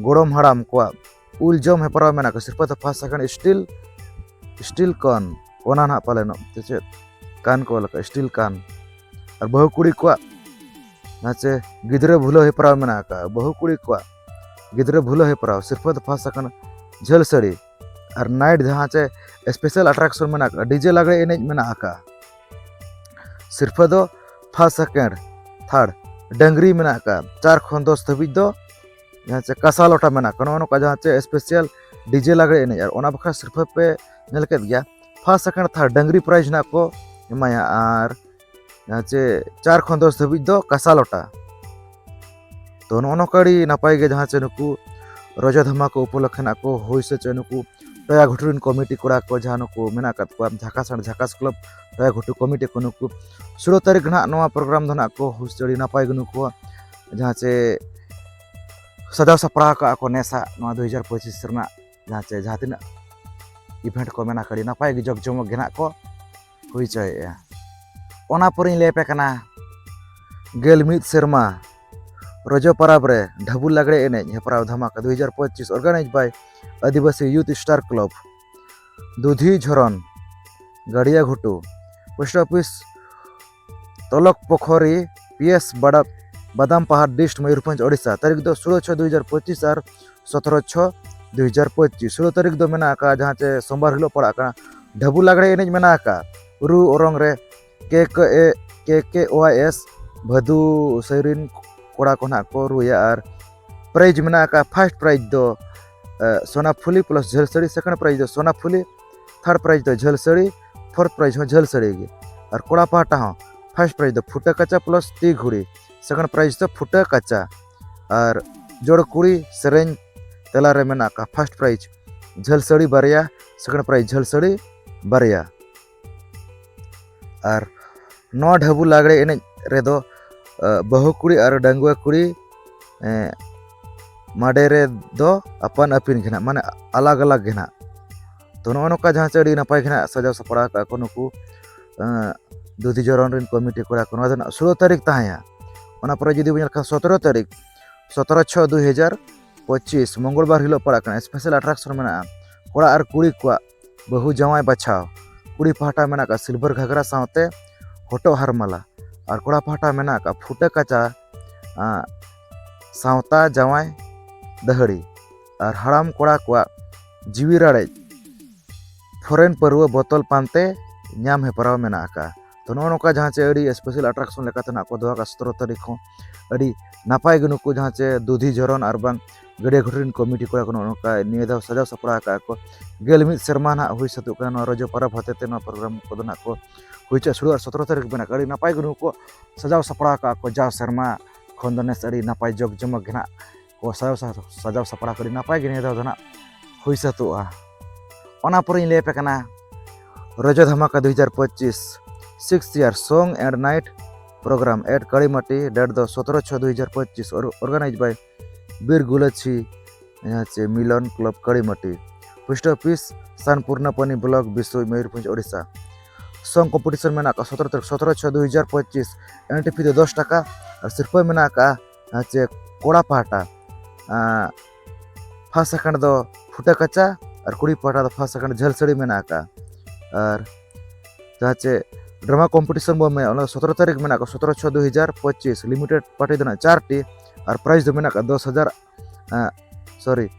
ᱜᱚᱲᱚᱢ ᱦᱟᱲᱟᱢ ᱠᱚᱣᱟᱜ ᱩᱞ ᱡᱚᱢ ᱦᱮᱯᱨᱟᱣ ᱢᱮᱱᱟᱜ ᱟᱠᱟᱫᱼᱟ᱾ ᱥᱤᱨᱯᱷᱟᱹ ᱫᱚ ᱯᱷᱟᱥᱴ ᱥᱮᱠᱮᱱᱰ ᱥᱴᱤᱞ ᱥᱴᱤᱞ ᱠᱟᱱ, ᱚᱱᱟ ᱱᱟᱦᱟᱜ ᱯᱟᱞᱮᱱᱚᱜ ᱪᱮᱫ ᱠᱟᱱ ᱠᱚ ᱞᱮᱠᱟ ᱥᱴᱤᱞ ᱠᱟᱱ᱾ ᱟᱨ ᱵᱟᱹᱦᱩ ᱠᱩᱲᱤ ᱠᱚᱣᱟᱜ ᱦᱮᱸ ᱪᱮ ᱜᱤᱫᱽᱨᱟᱹ ᱵᱷᱩᱞᱟᱹᱣ ᱦᱮᱯᱨᱟᱣ ᱢᱮᱱᱟᱜ ᱟᱠᱟᱫᱼᱟ᱾ ᱵᱟᱹᱦᱩ ᱠᱩᱲᱤ ᱠᱚᱣᱟᱜ ᱜᱤᱫᱽᱨᱟᱹ ᱵᱷᱩᱞᱟᱹᱣ ᱦᱮᱯᱨᱟᱣ᱾ ᱥᱤᱨᱯᱷᱟᱹ ᱫᱚ ᱯᱷᱟᱥᱴ ᱥᱮᱠᱮᱱᱰ ᱡᱷᱟᱹᱞ ᱥᱟᱹᱲᱤ᱾ ᱟᱨ ᱱᱟᱭᱤᱴ ᱡᱟᱦᱟᱸ ᱪᱮ ᱥᱯᱮᱥᱟᱞ ᱟᱴᱨᱟᱠᱥᱚᱱ ᱢᱮᱱᱟᱜ ᱟᱠᱟᱫᱼᱟ, ᱰᱤᱡᱮ ᱞᱟᱜᱽᱲᱮ ᱮᱱᱮᱡ ᱢᱮᱱᱟᱜ ᱟᱠᱟᱫᱼᱟ᱾ ᱥᱤᱨᱯᱷᱟᱹ ᱫᱚ ᱯᱷᱟᱥᱴ ᱥᱮᱠᱮᱱᱰ ᱛᱷᱟᱨᱰ ᱰᱟᱹᱝᱨᱤ ᱢᱮᱱᱟᱜ ᱟᱠᱟᱫᱼᱟ᱾ ᱪᱟᱨ ᱠᱷᱚᱱ ᱫᱚᱥ ᱫᱷᱟᱹᱵᱤᱡ ᱫᱚ ᱡᱟᱦᱟᱸ ᱪᱮ ᱠᱟᱥᱟ ᱞᱚᱴᱟ ᱢᱮᱱᱟᱜ ᱟᱠᱟᱫᱼᱟ᱾ ᱱᱚᱜᱼᱚ ᱱᱚᱝᱠᱟ ᱡᱟᱦᱟᱸ ᱪᱮ ᱥᱯᱮᱥᱟᱞ ᱰᱤᱡᱮ ᱞᱟᱜᱽᱲᱮ ᱮᱱᱮᱡ᱾ ᱟᱨ ᱚᱱᱟ ᱵᱟᱠᱷᱨᱟ ᱥᱤᱨᱯᱷᱟᱹ ᱯᱮ ᱧᱮᱞ ᱠᱮᱫ ᱜᱮᱭᱟ, ᱯᱷᱟᱥᱴ ᱥᱮᱠᱮᱱᱰ ᱛᱷᱟᱨᱰ ᱰᱟᱹᱝᱨᱤ ᱯᱨᱟᱭᱤᱡᱽ ᱱᱟᱜ ᱠᱚ ᱮᱢᱟᱭᱟ᱾ ᱟᱨ ᱡᱟᱦᱟᱸ ᱪᱮ ᱪᱟᱨ ᱠᱷᱚᱱ ᱫᱚᱥ ᱫᱷᱟᱹᱵᱤᱡ ᱫᱚ ᱠᱟᱥᱟ ᱞᱚᱴᱟ᱾ ᱛᱚ ᱱᱚᱜᱼᱚ ᱱᱚᱝᱠᱟ ᱟᱹᱰᱤ ᱱᱟᱯᱟᱭ ᱜᱮ ᱡᱟᱦᱟᱸ ᱪᱮ ᱱᱩᱠᱩ ᱨᱚᱡᱚ ᱫᱷᱟᱢᱟ ᱠᱚ ᱩᱯᱚᱞᱚᱠᱠᱷᱮ ᱱᱟᱜ ᱠᱚ ᱦᱩᱭ ᱥᱮ ᱪᱮ ᱱᱩᱠᱩ ᱴᱚᱭᱟ ᱜᱷᱩᱴᱩ ᱨᱮᱱ ᱠᱚᱢᱤᱴᱤ ᱠᱚᱲᱟ ᱠᱚ ᱡᱟᱦᱟᱸ ᱱᱩᱠᱩ ᱢᱮᱱᱟᱜ ᱟᱠᱟᱫ ᱠᱚᱣᱟ, ᱡᱷᱟᱠᱟᱥ ᱟᱨ ᱡᱷᱟᱠᱟᱥ ᱠᱞᱟᱵᱽ ᱴᱚᱭᱟ ᱜᱷᱩᱴᱩ ᱠᱚᱢᱤᱴᱤ ᱠᱚ, ᱱᱩᱠᱩ ᱥᱳᱞᱳ ᱛᱟᱹᱨᱤᱠᱷ ᱱᱟᱦᱟᱜ ᱱᱚᱣᱟ ᱯᱨᱳᱜᱨᱟᱢ ᱫᱚ ᱱᱟᱦᱟᱜ ᱠᱚ ᱦᱩᱭ ᱥᱮ ᱟᱹᱰᱤ ᱱᱟᱯᱟᱭ ᱜᱮ ᱱᱩᱠᱩ ᱡᱟᱦᱟᱸ ᱪᱮ ᱥᱟᱡᱟᱣ ᱥᱟᱯᱲᱟᱣ ᱟᱠᱟᱫᱼᱟ ᱠᱚ ᱱᱮᱥᱟᱜ ᱱᱚᱣᱟ ᱫᱩ ᱦᱟᱡᱟᱨ ᱯᱚᱸᱪᱤᱥ ᱨᱮᱱᱟᱜ ᱡᱟᱦᱟᱸ ᱪᱮ ᱡᱟᱦᱟᱸ ᱛᱤᱱᱟᱹᱜ ᱤᱵᱷᱮᱱᱴ ᱠᱚ ᱢᱮᱱᱟᱜ ᱟᱹᱰᱤ ᱱᱟᱯᱟᱭ ᱜᱮ ᱡᱚᱠ ᱡᱚᱢᱚᱠ ᱜᱮ ᱱᱟᱦᱟᱜ ᱠᱚ ᱦᱩᱭ ᱦᱚᱪᱚᱭᱮᱫᱼᱟ᱾ ᱚᱱᱟ ᱯᱚᱨᱮᱧ ᱞᱟᱹᱭ ᱟᱯᱮ ᱠᱟᱱᱟ ᱜᱮᱞ ᱢᱤᱫ ᱥᱮᱨᱢᱟ ᱨᱚᱡᱚ ᱯᱟᱨᱟᱵᱽ ᱨᱮ ᱰᱷᱟᱵᱩ ᱞᱟᱜᱽᱲᱮ ᱮᱱᱮᱡ ᱦᱮᱯᱨᱟᱣ ᱫᱷᱟᱢᱟᱠᱟ ᱫᱩ ᱦᱟᱡᱟᱨ ᱯᱚᱸᱪᱤᱥ organized by Adivasi youth star club Dudhi Jhoron Garia Ghutu, post office Tolok Pokhori, P S ᱵᱟᱰᱟ-, ᱵᱟᱫᱟᱢ ᱯᱟᱦᱟᱲ, ᱰᱤᱥᱴ ᱢᱚᱭᱩᱨᱵᱷᱚᱸᱡᱽ, ᱳᱰᱤᱥᱟ᱾ ᱛᱟᱹᱨᱤᱠᱷ ᱫᱚ ᱥᱳᱞᱳ ᱪᱷᱚ ᱫᱩ ᱦᱟᱡᱟᱨ ᱯᱚᱸᱪᱤᱥ ᱟᱨ ᱥᱚᱛᱨᱚ ᱪᱷᱚ ᱫᱩ ᱦᱟᱡᱟᱨ ᱯᱚᱸᱪᱤᱥ᱾ ᱥᱳᱞᱳ ᱛᱟᱹᱨᱤᱠᱷ ᱫᱚ ᱢᱮᱱᱟᱜ ᱟᱠᱟᱫᱼᱟ ᱡᱟᱦᱟᱸ ᱪᱮ ᱥᱳᱢᱵᱟᱨ ᱦᱤᱞᱳᱜ ᱯᱟᱲᱟᱜ ᱠᱟᱱᱟ, ᱰᱷᱟᱵᱩ ᱞᱟᱜᱽᱲᱮ ᱮᱱᱮᱡ ᱢᱮᱱᱟᱜ ᱟᱠᱟᱫᱼᱟ᱾ ᱨᱩ ᱚᱨᱚᱝ ᱨᱮ ᱠᱮ ᱠᱮ ᱮ, ᱠᱮ ᱠᱮ ᱳᱣᱟᱭ ᱮᱥ ᱵᱷᱟᱹᱫᱩ ᱥᱟᱹᱭ ᱨᱤᱱ ᱠᱚᱲᱟ ᱠᱚ ᱱᱟᱦᱟᱜ ᱠᱚ ᱨᱩᱭᱟ᱾ ᱟᱨ ᱯᱨᱟᱭᱤᱡᱽ ᱢᱮᱱᱟᱜ ᱟᱠᱟᱫᱼᱟ, ᱯᱷᱟᱥᱴ ᱯᱨᱟᱭᱤᱡᱽ ᱫᱚ ᱮ, ᱥᱳᱱᱟ ᱯᱷᱩᱞᱤ ᱯᱞᱟᱥ ᱡᱷᱟᱹᱞ ᱥᱟᱹᱲᱤ, ᱥᱮᱠᱮᱱᱰ ᱯᱨᱟᱭᱤᱡᱽ ᱫᱚ ᱥᱳᱱᱟ ᱯᱷᱩᱞᱤ, ᱛᱷᱟᱨᱰ ᱯᱨᱟᱭᱤᱡᱽ ᱫᱚ ᱡᱷᱟᱹᱞ ᱥᱟᱹᱲᱤ, ᱯᱷᱳᱨᱛᱷ ᱯᱨᱟᱭᱤᱡᱽ ᱦᱚᱸ ᱡᱷᱟᱹᱞ ᱥᱟᱹᱲᱤ ᱜᱮ᱾ ᱟᱨ ᱠᱚᱲᱟ ᱯᱟᱦᱴᱟ ᱦᱚᱸ first prize ᱫᱚ ᱯᱷᱩᱴᱟᱹ ᱠᱟᱪᱟ plus ᱛᱤ ᱜᱷᱩᱲᱤ, second prize ᱫᱚ ᱯᱷᱩᱴᱟᱹ ᱠᱟᱪᱟ᱾ ᱟᱨ ᱡᱚᱲ ᱠᱩᱲᱤ ᱥᱮᱨᱮᱧ ᱛᱮᱞᱟ ᱨᱮ ᱢᱮᱱᱟᱜ ᱟᱠᱟᱫ first prize ᱡᱷᱟᱹᱞ ᱥᱟᱹᱲᱤ ᱵᱟᱨᱭᱟ, second prize ᱡᱷᱟᱹᱞ ᱥᱟᱹᱲᱤ ᱵᱟᱨᱭᱟ᱾ ᱟᱨ ᱱᱚᱣᱟ ᱰᱷᱟᱹᱵᱩ ᱞᱟᱜᱽᱲᱮ ᱮᱱᱮᱡ ᱨᱮᱫᱚ, ᱟᱸ, ᱵᱟᱹᱦᱩ ᱠᱩᱲᱤ ᱟᱨ ᱰᱟᱺᱜᱩᱣᱟᱹ ᱠᱩᱲᱤ, ᱮᱸ, ᱢᱟᱰᱮ ᱨᱮᱫᱚ ᱟᱯᱟᱱ ᱟᱹᱯᱤᱱ ᱜᱮ ᱱᱟᱦᱟᱜ, ᱢᱟᱱᱮ ᱟᱞᱟᱜᱽ ᱟᱞᱟᱜᱽ ᱜᱮ ᱱᱟᱦᱟᱜ᱾ ᱛᱚ, ᱱᱚᱜᱼᱚ ᱱᱚᱝᱠᱟ ᱡᱟᱦᱟᱸ ᱪᱮ ᱟᱹᱰᱤ ᱱᱟᱯᱟᱭ ᱜᱮ ᱱᱟᱦᱟᱜ ᱥᱟᱡᱟᱣ ᱥᱟᱯᱲᱟᱣ ᱟᱠᱟᱫ ᱠᱚ ᱱᱩᱠᱩ, ᱟᱸ, ᱫᱩᱫᱷᱤ ᱡᱚᱨᱚᱱ ᱨᱮᱱ ᱠᱚᱢᱤᱴᱤ ᱠᱚᱲᱟ ᱠᱚ᱾ ᱱᱚᱣᱟ ᱫᱚ ᱱᱟᱦᱟᱜ ᱥᱳᱞᱳ ᱛᱟᱹᱨᱤᱠᱷ ᱛᱟᱦᱮᱸᱭᱟ᱾ ᱚᱱᱟ ᱯᱚᱨᱮ ᱡᱩᱫᱤ ᱵᱚᱱ ᱧᱮᱞ ᱠᱷᱟᱱ ᱥᱚᱛᱨᱚ ᱛᱟᱹᱨᱤᱠᱷ, ᱥᱚᱛᱨᱚ ᱪᱷᱚ ᱫᱩᱭ ᱦᱟᱡᱟᱨ ᱯᱚᱸᱪᱤᱥ, ᱢᱚᱝᱜᱚᱞ ᱵᱟᱨ ᱦᱤᱞᱳᱜ ᱯᱟᱲᱟᱜ ᱠᱟᱱᱟ᱾ Special attraction ᱢᱮᱱᱟᱜᱼᱟ ᱠᱚᱲᱟ ᱟᱨ ᱠᱩᱲᱤ ᱠᱚᱣᱟᱜ ᱵᱟᱹᱦᱩ ᱡᱟᱶᱟᱭ ᱵᱟᱪᱷᱟᱣ᱾ ᱠᱩᱲᱤ ᱯᱟᱦᱴᱟ ᱢᱮᱱᱟᱜ ᱟᱠᱟᱫ ᱥᱤᱞᱵᱷᱟᱨ ᱜᱷᱟᱜᱽᱨᱟ ᱥᱟᱶᱛᱮ ᱦᱚᱴᱚᱜ ᱦᱟᱨᱢᱟᱞᱟ, ᱟᱨ ᱠᱚᱲᱟ ᱯᱟᱦᱴᱟ ᱢᱮᱱᱟᱜ ᱟᱠᱟᱫ ᱯᱷᱩᱴᱟᱹ ᱠᱟᱪᱟ, ᱟᱸ, ᱥᱟᱶᱛᱟ ᱡᱟᱶᱟᱭ ᱫᱟᱹᱦᱲᱤ᱾ ᱟᱨ ᱦᱟᱲᱟᱢ ᱠᱚᱲᱟ ᱠᱚᱣᱟᱜ ᱡᱤᱣᱤ ᱨᱟᱲᱮᱡ ᱯᱷᱚᱨᱮᱱ ᱯᱟᱹᱨᱣᱟᱹ ᱵᱚᱛᱚᱞ ᱯᱟᱱᱛᱮ ᱧᱟᱢ ᱦᱮᱯᱨᱟᱣ ᱢᱮᱱᱟᱜ ᱟᱠᱟᱫᱼᱟ᱾ ᱛᱚ, ᱱᱚᱜᱼᱚ ᱱᱚᱝᱠᱟ ᱡᱟᱦᱟᱸ ᱪᱮ ᱟᱹᱰᱤ special attraction ᱞᱮᱠᱟᱛᱮ ᱱᱟᱜ ᱠᱚ ᱫᱚᱦᱚ ᱟᱠᱟᱫ ᱥᱚᱛᱨᱚ ᱛᱟᱹᱨᱤᱠᱷ ᱦᱚᱸ ᱟᱹᱰᱤ ᱱᱟᱯᱟᱭ ᱜᱮ ᱱᱩᱠᱩ ᱡᱟᱦᱟᱸ ᱪᱮ ᱫᱩᱫᱷᱤ ᱡᱷᱚᱨᱚᱱ ᱟᱨ ᱵᱟᱝ ᱜᱟᱹᱰᱭᱟᱹ ᱜᱷᱩᱴᱩ ᱨᱮᱱ ᱠᱚᱢᱤᱴᱤ ᱠᱚᱲᱟ ᱠᱚ ᱱᱚᱜᱼᱚ ᱱᱚᱝᱠᱟ ᱱᱤᱭᱟᱹ ᱫᱷᱟᱣ ᱥᱟᱡᱟᱣ ᱥᱟᱯᱲᱟᱣ ᱟᱠᱟᱫᱼᱟ ᱠᱚ᱾ ᱜᱮᱞ ᱢᱤᱫ ᱥᱮᱨᱢᱟ ᱱᱟᱜ ᱦᱩᱭ ᱥᱟᱹᱛᱚᱜ ᱠᱟᱱᱟ ᱱᱚᱣᱟ ᱨᱚᱡᱚ ᱯᱚᱨᱚᱵᱽ ᱦᱚᱛᱮ ᱛᱮ ᱱᱚᱣᱟ program ᱠᱚᱫᱚ ᱱᱟᱜ ᱠᱚ ᱦᱩᱭ ᱦᱚᱪᱚ᱾ ᱥᱳᱞᱳ ᱟᱨ ᱥᱚᱛᱨᱚ ᱛᱟᱹᱨᱤᱠᱷ ᱢᱮᱱᱟᱜ ᱟᱠᱟᱫ, ᱟᱹᱰᱤ ᱱᱟᱯᱟᱭ ᱜᱮ ᱱᱩᱠᱩ ᱠᱚ ᱥᱟᱡᱟᱣ ᱥᱟᱯᱲᱟᱣ ᱟᱠᱟᱫᱼᱟ ᱠᱚ ᱡᱟᱣ ᱥᱮᱨᱢᱟ ᱠᱷᱚᱱ ᱫᱚ ᱱᱮᱥ ᱟᱹᱰᱤ ᱱᱟᱯᱟᱭ ᱡᱚᱜᱽ ᱡᱚᱢᱚᱠ ᱜᱮ ᱱᱟᱜ ᱠᱚ ᱥᱟᱡᱟᱣ ᱥᱟ-, ᱥᱟᱡᱟᱣ ᱥᱟᱯᱲᱟᱣ ᱠᱚ ᱟᱹᱰᱤ ᱱᱟᱯᱟᱭ ᱜᱮ ᱱᱤᱭᱟᱹ ᱫᱷᱟᱣ ᱫᱚ ᱱᱟᱜ ᱦᱩᱭ ᱥᱟᱹᱛᱚᱜᱼᱟ᱾ ᱚᱱᱟ ᱯᱚᱨᱮᱧ ᱞᱟᱹᱭ ᱟᱯᱮ ᱠᱟᱱᱟ ᱨᱚᱡᱚ ᱫᱷᱟᱢᱟᱠᱟ ᱫᱩ ᱦᱟᱡᱟᱨ ᱯᱚᱸᱪᱤᱥ, six year song and night program at ᱠᱟᱲᱤᱢᱟᱴᱤ, date ᱫᱚ ᱥᱚᱛᱨᱚ ᱪᱷᱚ ᱫᱩ ᱦᱟᱡᱟᱨ ᱯᱚᱸᱪᱤᱥ, or-, organized by ᱵᱤᱨ ᱜᱩᱞᱟᱹᱪᱷᱤ, ᱡᱟᱦᱟᱸ ᱪᱮ Milon club Karimati. Post office Sanpurnapani block, Bisoi, Mayurbhanj, Odisha. Song competition ᱢᱮᱱᱟᱜ ᱟᱠᱟᱫ ᱥᱚᱛᱨᱚ ᱛᱟᱹᱨᱤᱠᱷ, ᱥᱚᱛᱨᱚ ᱪᱷᱚ ᱫᱩ ᱦᱟᱡᱟᱨ ᱯᱚᱸᱪᱤᱥ᱾ Entry fee ᱫᱚ ᱫᱚᱥ ᱴᱟᱠᱟ ᱟᱨ ᱥᱤᱨᱯᱟᱹ ᱢᱮᱱᱟᱜ ᱟᱠᱟᱫᱼᱟ, ᱟᱨ ᱪᱮ ᱠᱚᱲᱟ ᱯᱟᱦᱴᱟ, ᱟᱸ, first second ᱫᱚ ᱯᱷᱩᱴᱟᱹ ᱠᱟᱪᱟ ᱟᱨ ᱠᱩᱲᱤ ᱯᱟᱦᱴᱟ ᱫᱚ first second ᱡᱷᱟᱹᱞ ᱥᱟᱹᱲᱤ ᱢᱮᱱᱟᱜ ᱟᱠᱟᱫᱼᱟ᱾ ᱟᱨ ᱡᱟᱦᱟᱸ ᱪᱮ drama competition ᱵᱚᱱ ᱢᱮᱱᱟ, ᱚᱱᱟ ᱫᱚ ᱥᱚᱛᱨᱚ ᱛᱟᱹᱨᱤᱠᱷ ᱢᱮᱱᱟᱜ ᱟᱠᱟᱫ, ᱥᱚᱛᱨᱚ ᱪᱷᱚ ᱫᱩ ᱦᱟᱡᱟᱨ ᱯᱚᱸᱪᱤᱥ᱾ Limited party ᱫᱚ ᱱᱟᱜ ᱪᱟᱨ ᱴᱤ ᱟᱨ prize ᱫᱚ ᱢᱮᱱᱟᱜ ᱟᱠᱟᱫ ᱫᱚᱥ ᱦᱟᱡᱟᱨ, ᱟᱸ, sorry,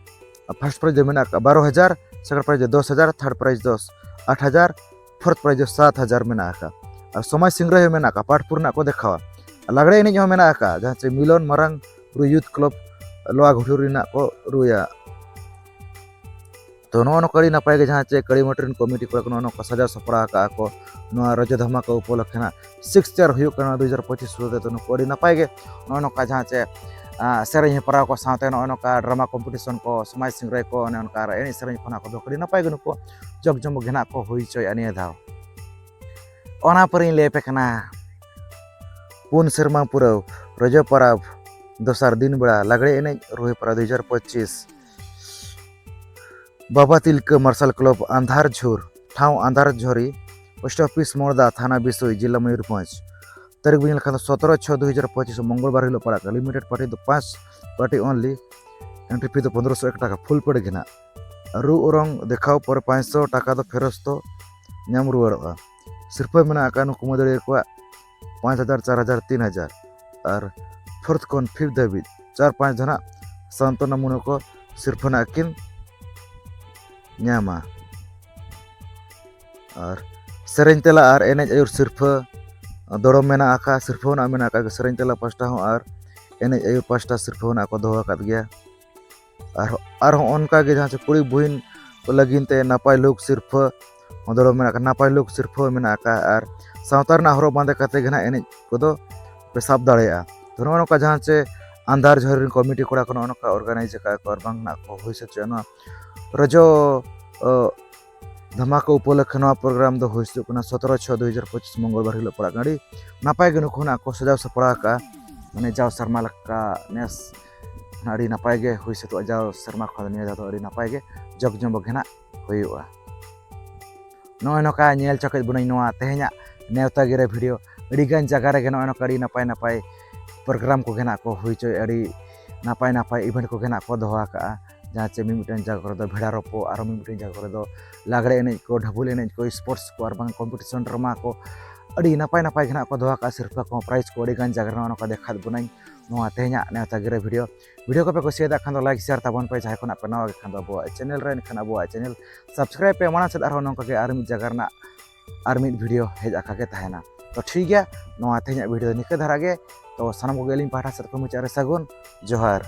first prize ᱫᱚ ᱢᱮᱱᱟᱜ ᱟᱠᱟᱫ ᱵᱟᱨᱚ ᱦᱟᱡᱟᱨ, second prize ᱫᱚ ᱫᱚᱥ ᱦᱟᱡᱟᱨ, third prize ᱫᱚ ᱟᱴ ᱦᱟᱡᱟᱨ, fourth prize ᱫᱚ ᱥᱟᱛ ᱦᱟᱡᱟᱨ ᱢᱮᱱᱟᱜ ᱟᱠᱟᱫ᱾ ᱟᱨ ᱥᱚᱢᱟᱡᱽ ᱥᱤᱝᱨᱟᱹᱭ ᱦᱚᱸ ᱢᱮᱱᱟᱜ ᱟᱠᱟᱫ, ᱯᱟᱴ ᱯᱩᱨᱱᱟᱜ ᱠᱚ ᱫᱮᱠᱷᱟᱣᱟ᱾ ᱞᱟᱜᱽᱲᱮ ᱮᱱᱮᱡ ᱦᱚᱸ ᱢᱮᱱᱟᱜ ᱟᱠᱟᱫ, ᱡᱟᱦᱟᱸ ᱪᱮ ᱢᱤᱞᱚᱱ ᱢᱟᱨᱟᱝ ᱨᱩ youth club ᱞᱳᱣᱟ ᱜᱷᱩᱴᱩ ᱨᱮᱱᱟᱜ ᱠᱚ ᱨᱩᱭᱟ᱾ ᱛᱚ ᱱᱚᱜᱼᱚ ᱱᱚᱝᱠᱟ ᱟᱹᱰᱤ ᱱᱟᱯᱟᱭ ᱜᱮ ᱡᱟᱦᱟᱸ ᱪᱮ ᱠᱟᱹᱲᱤ ᱢᱟᱹᱴᱤ ᱨᱮᱱ ᱠᱚᱢᱤᱴᱤ ᱠᱚᱲᱟ ᱠᱚ ᱱᱚᱜᱼᱚ ᱱᱚᱝᱠᱟ ᱥᱟᱡᱟᱣ ᱥᱟᱯᱲᱟᱣ ᱟᱠᱟᱫᱼᱟ ᱠᱚ ᱱᱚᱣᱟ ᱨᱚᱡᱚ ᱫᱷᱟᱢᱟᱠᱟ ᱩᱯᱚᱞᱚᱠᱠᱷᱮ ᱱᱟᱜ ᱥᱤᱠᱥ ᱪᱟᱨ ᱦᱩᱭᱩᱜ ᱠᱟᱱᱟ ᱫᱩ ᱦᱟᱡᱟᱨ ᱯᱚᱸᱪᱤᱥ ᱥᱩᱨ ᱨᱮ᱾ ᱛᱚ ᱱᱩᱠᱩ ᱟᱹᱰᱤ ᱱᱟᱯᱟᱭ ᱜᱮ ᱱᱚᱜᱼᱚ ᱱᱚᱝᱠᱟ ᱡᱟᱦᱟᱸ ᱪᱮ ᱥᱮᱨᱮᱧ ᱦᱮᱯᱨᱟᱣ ᱠᱚ ᱥᱟᱶᱛᱮ ᱱᱚᱜᱼᱚ ᱱᱚᱝᱠᱟ ᱰᱨᱟᱢᱟ ᱠᱚᱢᱯᱤᱴᱤᱥᱚᱱ ᱠᱚ, ᱥᱚᱢᱟᱡᱽ ᱥᱤᱝᱨᱟᱹᱭ ᱠᱚ, ᱚᱱᱮ ᱚᱱᱠᱟ ᱮᱱᱮᱡ ᱥᱮᱨᱮᱧ ᱠᱚ ᱱᱟᱜ ᱠᱚ ᱫᱚᱦᱚ ᱠᱟᱜᱼᱟ᱾ ᱟᱹᱰᱤ ᱱᱟᱯᱟᱭ ᱜᱮ ᱱᱩᱠᱩ ᱡᱚᱠ ᱡᱚᱢᱚᱠ ᱜᱮ ᱱᱟᱜ ᱠᱚ ᱦᱩᱭ ᱦᱚᱪᱚᱭᱮᱫᱼᱟ ᱱᱤᱭᱟᱹ ᱫᱷᱟᱣ᱾ ᱚᱱᱟ ᱯᱚᱨᱮᱧ ᱞᱟᱹᱭ ᱟᱯᱮ ᱠᱟᱱᱟ ᱯᱩᱱ ᱥᱮᱨᱢᱟ ᱯᱩᱨᱟᱹᱣ ᱨᱚᱡᱚ ᱯᱚᱨᱚᱵᱽ ᱫᱚᱥᱟᱨ ᱫᱤᱱ ᱵᱮᱲᱟ ᱞᱟᱜᱽᱲᱮ ᱮᱱᱮᱡ ᱨᱩᱦᱤ ᱯᱟᱨᱟ ᱫᱩ ᱦᱟᱡᱟᱨ ᱯᱚᱸᱪᱤᱥ᱾ ᱵᱟᱵᱟ ᱛᱤᱞᱠᱟᱹ ᱢᱟᱨᱥᱟᱞ ᱠᱞᱟᱵᱽ ᱟᱱᱫᱷᱟᱨ ᱡᱷᱩᱨ, ᱴᱷᱟᱶ ᱟᱱᱫᱷᱟᱨ ᱡᱷᱩᱨᱤ, ᱯᱳᱥᱴ ᱚᱯᱷᱤᱥ ᱢᱳᱲᱫᱟ, ᱛᱷᱟᱱᱟ ᱵᱤᱥᱳᱭ, ᱡᱮᱞᱟ ᱢᱚᱭᱩᱨᱵᱷᱚᱸᱡᱽ᱾ ᱛᱟᱹᱨᱤᱠᱷ ᱵᱚᱱ ᱧᱮᱞ ᱞᱮᱠᱷᱟᱱ ᱫᱚ ᱥᱚᱛᱨᱚ ᱪᱷᱚ ᱫᱩ ᱦᱟᱡᱟᱨ ᱯᱚᱸᱪᱤᱥ ᱢᱚᱝᱜᱚᱞᱵᱟᱨ ᱦᱤᱞᱳᱜ ᱯᱟᱲᱟᱜ ᱠᱟᱱᱟ᱾ ᱞᱤᱢᱤᱴᱮᱰ ᱯᱟᱨᱴᱤ ᱫᱚ ᱯᱟᱸᱪ ᱯᱟᱨᱴᱤ ᱚᱱᱞᱤ᱾ ᱮᱱᱴᱨᱤ ᱯᱷᱤ ᱫᱚ ᱯᱚᱱᱫᱽᱨᱚᱥᱚ ᱮᱠ ᱴᱟᱠᱟ, ᱯᱷᱩᱞ ᱯᱮᱰ ᱜᱮ ᱱᱟᱜ᱾ ᱨᱩ ᱚᱨᱚᱝ ᱫᱮᱠᱷᱟᱣ ᱯᱚᱨᱮ ᱯᱟᱸᱪᱥᱚ ᱴᱟᱠᱟ ᱫᱚ ᱯᱷᱮᱨᱚᱥᱛᱚ ᱧᱟᱢ ᱨᱩᱣᱟᱹᱲᱚᱜᱼᱟ᱾ ᱥᱤᱨᱯᱟᱹ ᱢᱮᱱᱟᱜ ᱟᱠᱟᱫ ᱱᱩᱠᱩ ᱢᱟᱹᱫᱟᱹᱲᱤᱭᱟᱹ ᱠᱚᱣᱟᱜ ᱯᱟᱸᱪ ᱦᱟᱡᱟᱨ, ᱪᱟᱨ ᱦᱟᱡᱟᱨ, ᱛᱤᱱ ᱦᱟᱡᱟᱨ᱾ ᱟᱨ ᱯᱷᱳᱨᱛᱷ ᱠᱷᱚᱱ ᱯᱷᱤᱯᱛᱷ ᱫᱷᱟᱹᱵᱤᱡ ᱪᱟᱨ ᱯᱟᱸᱪ ᱫᱚ ᱱᱟᱜ ᱥᱟᱱᱛᱚᱱᱟ ᱢᱩᱱᱟᱹ ᱠᱚ ᱥᱤᱨᱯᱟᱹ ᱱᱟᱜ ᱠᱤᱱ ᱧᱟᱢᱟ᱾ ᱟᱨ ᱥᱮᱨᱮᱧ ᱛᱮᱞᱟ ᱟᱨ ᱮᱱᱮᱡ ᱟᱹᱭᱩᱨ ᱥᱤᱨᱯᱷᱟᱹ ᱫᱚᱲᱚᱢ ᱢᱮᱱᱟᱜ ᱟᱠᱟᱫ, ᱥᱤᱨᱯᱷᱟᱹ ᱦᱚᱸ ᱱᱟᱜ ᱢᱮᱱᱟᱜ ᱟᱠᱟᱫ ᱜᱮ, ᱥᱮᱨᱮᱧ ᱛᱮᱞᱟ ᱯᱟᱥᱴᱟ ᱦᱚᱸ ᱟᱨ ᱮᱱᱮᱡ ᱟᱹᱭᱩᱨ ᱯᱟᱥᱴᱟ ᱥᱤᱨᱯᱷᱟᱹ ᱦᱚᱸ ᱱᱟᱜ ᱠᱚ ᱫᱚᱦᱚ ᱟᱠᱟᱫ ᱜᱮᱭᱟ᱾ ᱟᱨ ᱟᱨᱦᱚᱸ ᱚᱱᱠᱟ ᱜᱮ ᱡᱟᱦᱟᱸ ᱪᱮ ᱠᱩᱲᱤ ᱵᱩᱦᱤᱱ ᱠᱚ ᱞᱟᱹᱜᱤᱫ ᱛᱮ ᱱᱟᱯᱟᱭ ᱞᱩᱠ ᱥᱤᱨᱯᱷᱟᱹ ᱦᱚᱸ ᱫᱚᱲᱚᱢ ᱢᱮᱱᱟᱜ ᱟᱠᱟᱫ, ᱱᱟᱯᱟᱭ ᱞᱩᱠ ᱥᱤᱨᱯᱷᱟᱹ ᱢᱮᱱᱟᱜ ᱟᱠᱟᱫ᱾ ᱟᱨ ᱥᱟᱶᱛᱟ ᱨᱮᱱᱟᱜ ᱦᱚᱨᱚᱜ ᱵᱟᱸᱫᱮ ᱠᱟᱛᱮ ᱜᱮ ᱱᱟᱜ ᱮᱱᱮᱡ ᱠᱚᱫᱚ ᱯᱮ ᱥᱟᱵ ᱫᱟᱲᱮᱭᱟᱜᱼᱟ᱾ ᱛᱚ ᱱᱚᱜᱼᱚ ᱱᱚᱝᱠᱟ ᱡᱟᱦᱟᱸ ᱪᱮ ᱟᱱᱫᱷᱟᱨ ᱡᱷᱚᱨ ᱨᱮᱱ ᱠᱚᱢᱤᱴᱤ ᱠᱚᱲᱟ ᱠᱚ ᱱᱚᱜᱼᱚ ᱱᱚᱝᱠᱟ ᱚᱨᱜᱟᱱᱟᱭᱤᱡᱽ ᱟᱠᱟᱫ ᱠᱚ ᱟᱨ ᱵᱟᱝ ᱱᱟᱜ ᱠᱚ ᱦᱩᱭ ᱥᱟᱹᱛ ᱦᱚᱪᱚᱭᱟ ᱱᱚᱣᱟ ᱨᱚᱡᱚ ᱚ, ᱫᱷᱟᱢᱟᱠᱟ ᱩᱯᱚᱞᱚᱠᱠᱷᱮ ᱱᱚᱣᱟ ᱯᱨᱳᱜᱨᱟᱢ ᱫᱚ ᱦᱩᱭ ᱦᱤᱡᱩᱜ ᱠᱟᱱᱟ ᱥᱚᱛᱨᱚ ᱪᱷᱚ ᱫᱩ ᱦᱟᱡᱟᱨ ᱯᱚᱸᱪᱤᱥ ᱢᱚᱝᱜᱚᱞᱵᱟᱨ ᱦᱤᱞᱳᱜ ᱯᱟᱲᱟᱜ ᱠᱟᱱᱟ᱾ ᱟᱹᱰᱤ ᱱᱟᱯᱟᱭ ᱜᱮ ᱱᱩᱠᱩ ᱱᱟᱜ ᱠᱚ ᱥᱟᱡᱟᱣ ᱥᱟᱯᱲᱟᱣ ᱟᱠᱟᱫᱼᱟ, ᱢᱟᱱᱮ ᱡᱟᱣ ᱥᱮᱨᱢᱟ ᱞᱮᱠᱟ ᱱᱮᱥ ᱦᱚᱸ ᱟᱹᱰᱤ ᱱᱟᱯᱟᱭ ᱜᱮ ᱦᱩᱭ ᱥᱟᱹᱛᱚᱜᱼᱟ᱾ ᱡᱟᱣ ᱥᱮᱨᱢᱟ ᱠᱷᱚᱱ ᱱᱤᱭᱟᱹ ᱫᱷᱟᱣ ᱫᱚ ᱟᱹᱰᱤ ᱱᱟᱯᱟᱭ ᱜᱮ ᱡᱚᱠ ᱡᱚᱢᱚᱠ ᱜᱮ ᱱᱟᱜ ᱦᱩᱭᱩᱜᱼᱟ᱾ ᱱᱚᱜᱼᱚᱭ ᱱᱚᱝᱠᱟ ᱧᱮᱞ ᱪᱚ ᱠᱮᱫ ᱵᱚᱱᱟᱹᱧ ᱱᱚᱣᱟ ᱛᱮᱦᱮᱧᱟᱜ ᱱᱮᱣᱛᱟ ᱜᱤᱨᱟᱹ ᱵᱷᱤᱰᱤᱭᱳ᱾ ᱟᱹᱰᱤ ᱜᱟᱱ ᱡᱟᱭᱜᱟ ᱨᱮᱜᱮ ᱱᱚᱜᱼᱚᱭ ᱱᱚᱝᱠᱟ ᱟᱹᱰᱤ ᱱᱟᱯᱟᱭ ᱱᱟᱯᱟᱭ ᱯᱨᱳᱜᱨᱟᱢ ᱠᱚᱜᱮ ᱱᱟᱜ ᱠᱚ ᱦᱩᱭ ᱦᱚᱪᱚᱭᱮᱫᱼᱟ, ᱟᱹᱰᱤ ᱱᱟᱯᱟᱭ ᱱᱟᱯᱟᱭ ᱤᱵᱷᱮᱱᱴ ᱠᱚᱜᱮ ᱱᱟᱜ ᱠᱚ ᱫᱚᱦᱚ ᱟᱠᱟᱫᱼᱟ᱾ ᱡᱟᱦᱟᱸ ᱪᱮ ᱢᱤᱢᱤᱫᱴᱟᱝ ᱡᱟᱭᱜᱟ ᱠᱚᱨᱮ ᱫᱚ ᱵᱷᱮᱲᱟ ᱨᱚᱯᱚᱜ, ᱟᱨᱚ ᱢᱤᱢᱤᱫᱴᱟᱝ ᱡᱟᱭᱜᱟ ᱠᱚᱨᱮ ᱫᱚ ᱞᱟᱜᱽᱲᱮ ᱮᱱᱮᱡ ᱠᱚ, ᱰᱷᱟᱵᱩᱞ ᱮᱱᱮᱡ ᱠᱚ, ᱥᱯᱳᱨᱴᱥ ᱠᱚ, ᱟᱨ ᱵᱟᱝ ᱠᱚᱢᱯᱤᱴᱤᱥᱚᱱ ᱰᱨᱟᱢᱟ ᱠᱚ, ᱟᱹᱰᱤ ᱱᱟᱯᱟᱭ ᱱᱟᱯᱟᱭ ᱜᱮ ᱱᱟᱜ ᱠᱚ ᱫᱚᱦᱚ ᱟᱠᱟᱫᱼᱟ᱾ ᱥᱤᱨᱯᱟᱹ ᱠᱚᱦᱚᱸ, ᱯᱨᱟᱭᱤᱡᱽ ᱠᱚ ᱟᱹᱰᱤ ᱜᱟᱱ ᱡᱟᱭᱜᱟ ᱨᱮ ᱱᱚᱜᱼᱚ ᱱᱚᱝᱠᱟ ᱫᱮᱠᱷᱟᱣ ᱵᱚᱱᱟᱹᱧ ᱱᱚᱣᱟ ᱛᱮᱦᱮᱧᱟᱜ ᱱᱮᱣᱛᱟ ᱜᱤᱨᱟᱹ ᱵᱷᱤᱰᱤᱭᱳ᱾ ᱵᱷᱤᱰᱤᱭᱳ ᱠᱚᱯᱮ ᱠᱩᱥᱤᱭᱟᱫᱟ ᱠᱷᱟᱱ ᱫᱚ ᱞᱟᱭᱤᱠ ᱥᱮᱭᱟᱨ ᱛᱟᱵᱚᱱ ᱯᱮ᱾ ᱡᱟᱦᱟᱸᱭ ᱠᱷᱚᱱᱟᱜ ᱯᱮ ᱱᱟᱣᱟ ᱜᱮ ᱠᱷᱟᱱ ᱫᱚ ᱟᱵᱚᱣᱟᱜ ᱪᱮᱱᱮᱞ ᱨᱮ, ᱮᱱᱠᱷᱟᱱ ᱟᱵᱚᱣᱟᱜ ᱪᱮᱱᱮᱞ ᱥᱟᱵᱥᱠᱨᱟᱭᱤᱵ ᱯᱮ᱾ ᱢᱟᱲᱟᱝ ᱥᱮᱫ ᱟᱨᱦᱚᱸ ᱱᱚᱝᱠᱟ ᱜᱮ ᱟᱨ ᱢᱤᱫ ᱡᱟᱭᱜᱟ ᱨᱮᱱᱟᱜ ᱟᱨ ᱢᱤᱫ ᱵᱷᱤᱰᱤᱭᱳ ᱦᱮᱡ ᱟᱠᱟ ᱜᱮ ᱛᱟᱦᱮᱱᱟ᱾ ᱛᱚ ᱴᱷᱤᱠ ᱜᱮᱭᱟ, ᱱᱚᱣᱟ ᱛᱮᱦᱮᱧᱟᱜ ᱵᱷᱤᱰᱤᱭᱳ ᱫᱚ ᱱᱤᱝᱠᱟᱹ ᱫᱷᱟᱨᱟ ᱜᱮ᱾ ᱛᱚ ᱥᱟᱱᱟᱢ ᱠᱚᱜᱮ ᱟᱹᱞᱤᱧ ᱯᱟᱦᱴᱟ ᱥᱮᱫ ᱠᱷᱚᱱ ᱢᱩᱪᱟᱹᱫ ᱨᱮ ᱥᱟᱹᱜᱩᱱ ᱡᱚᱦᱟᱨ᱾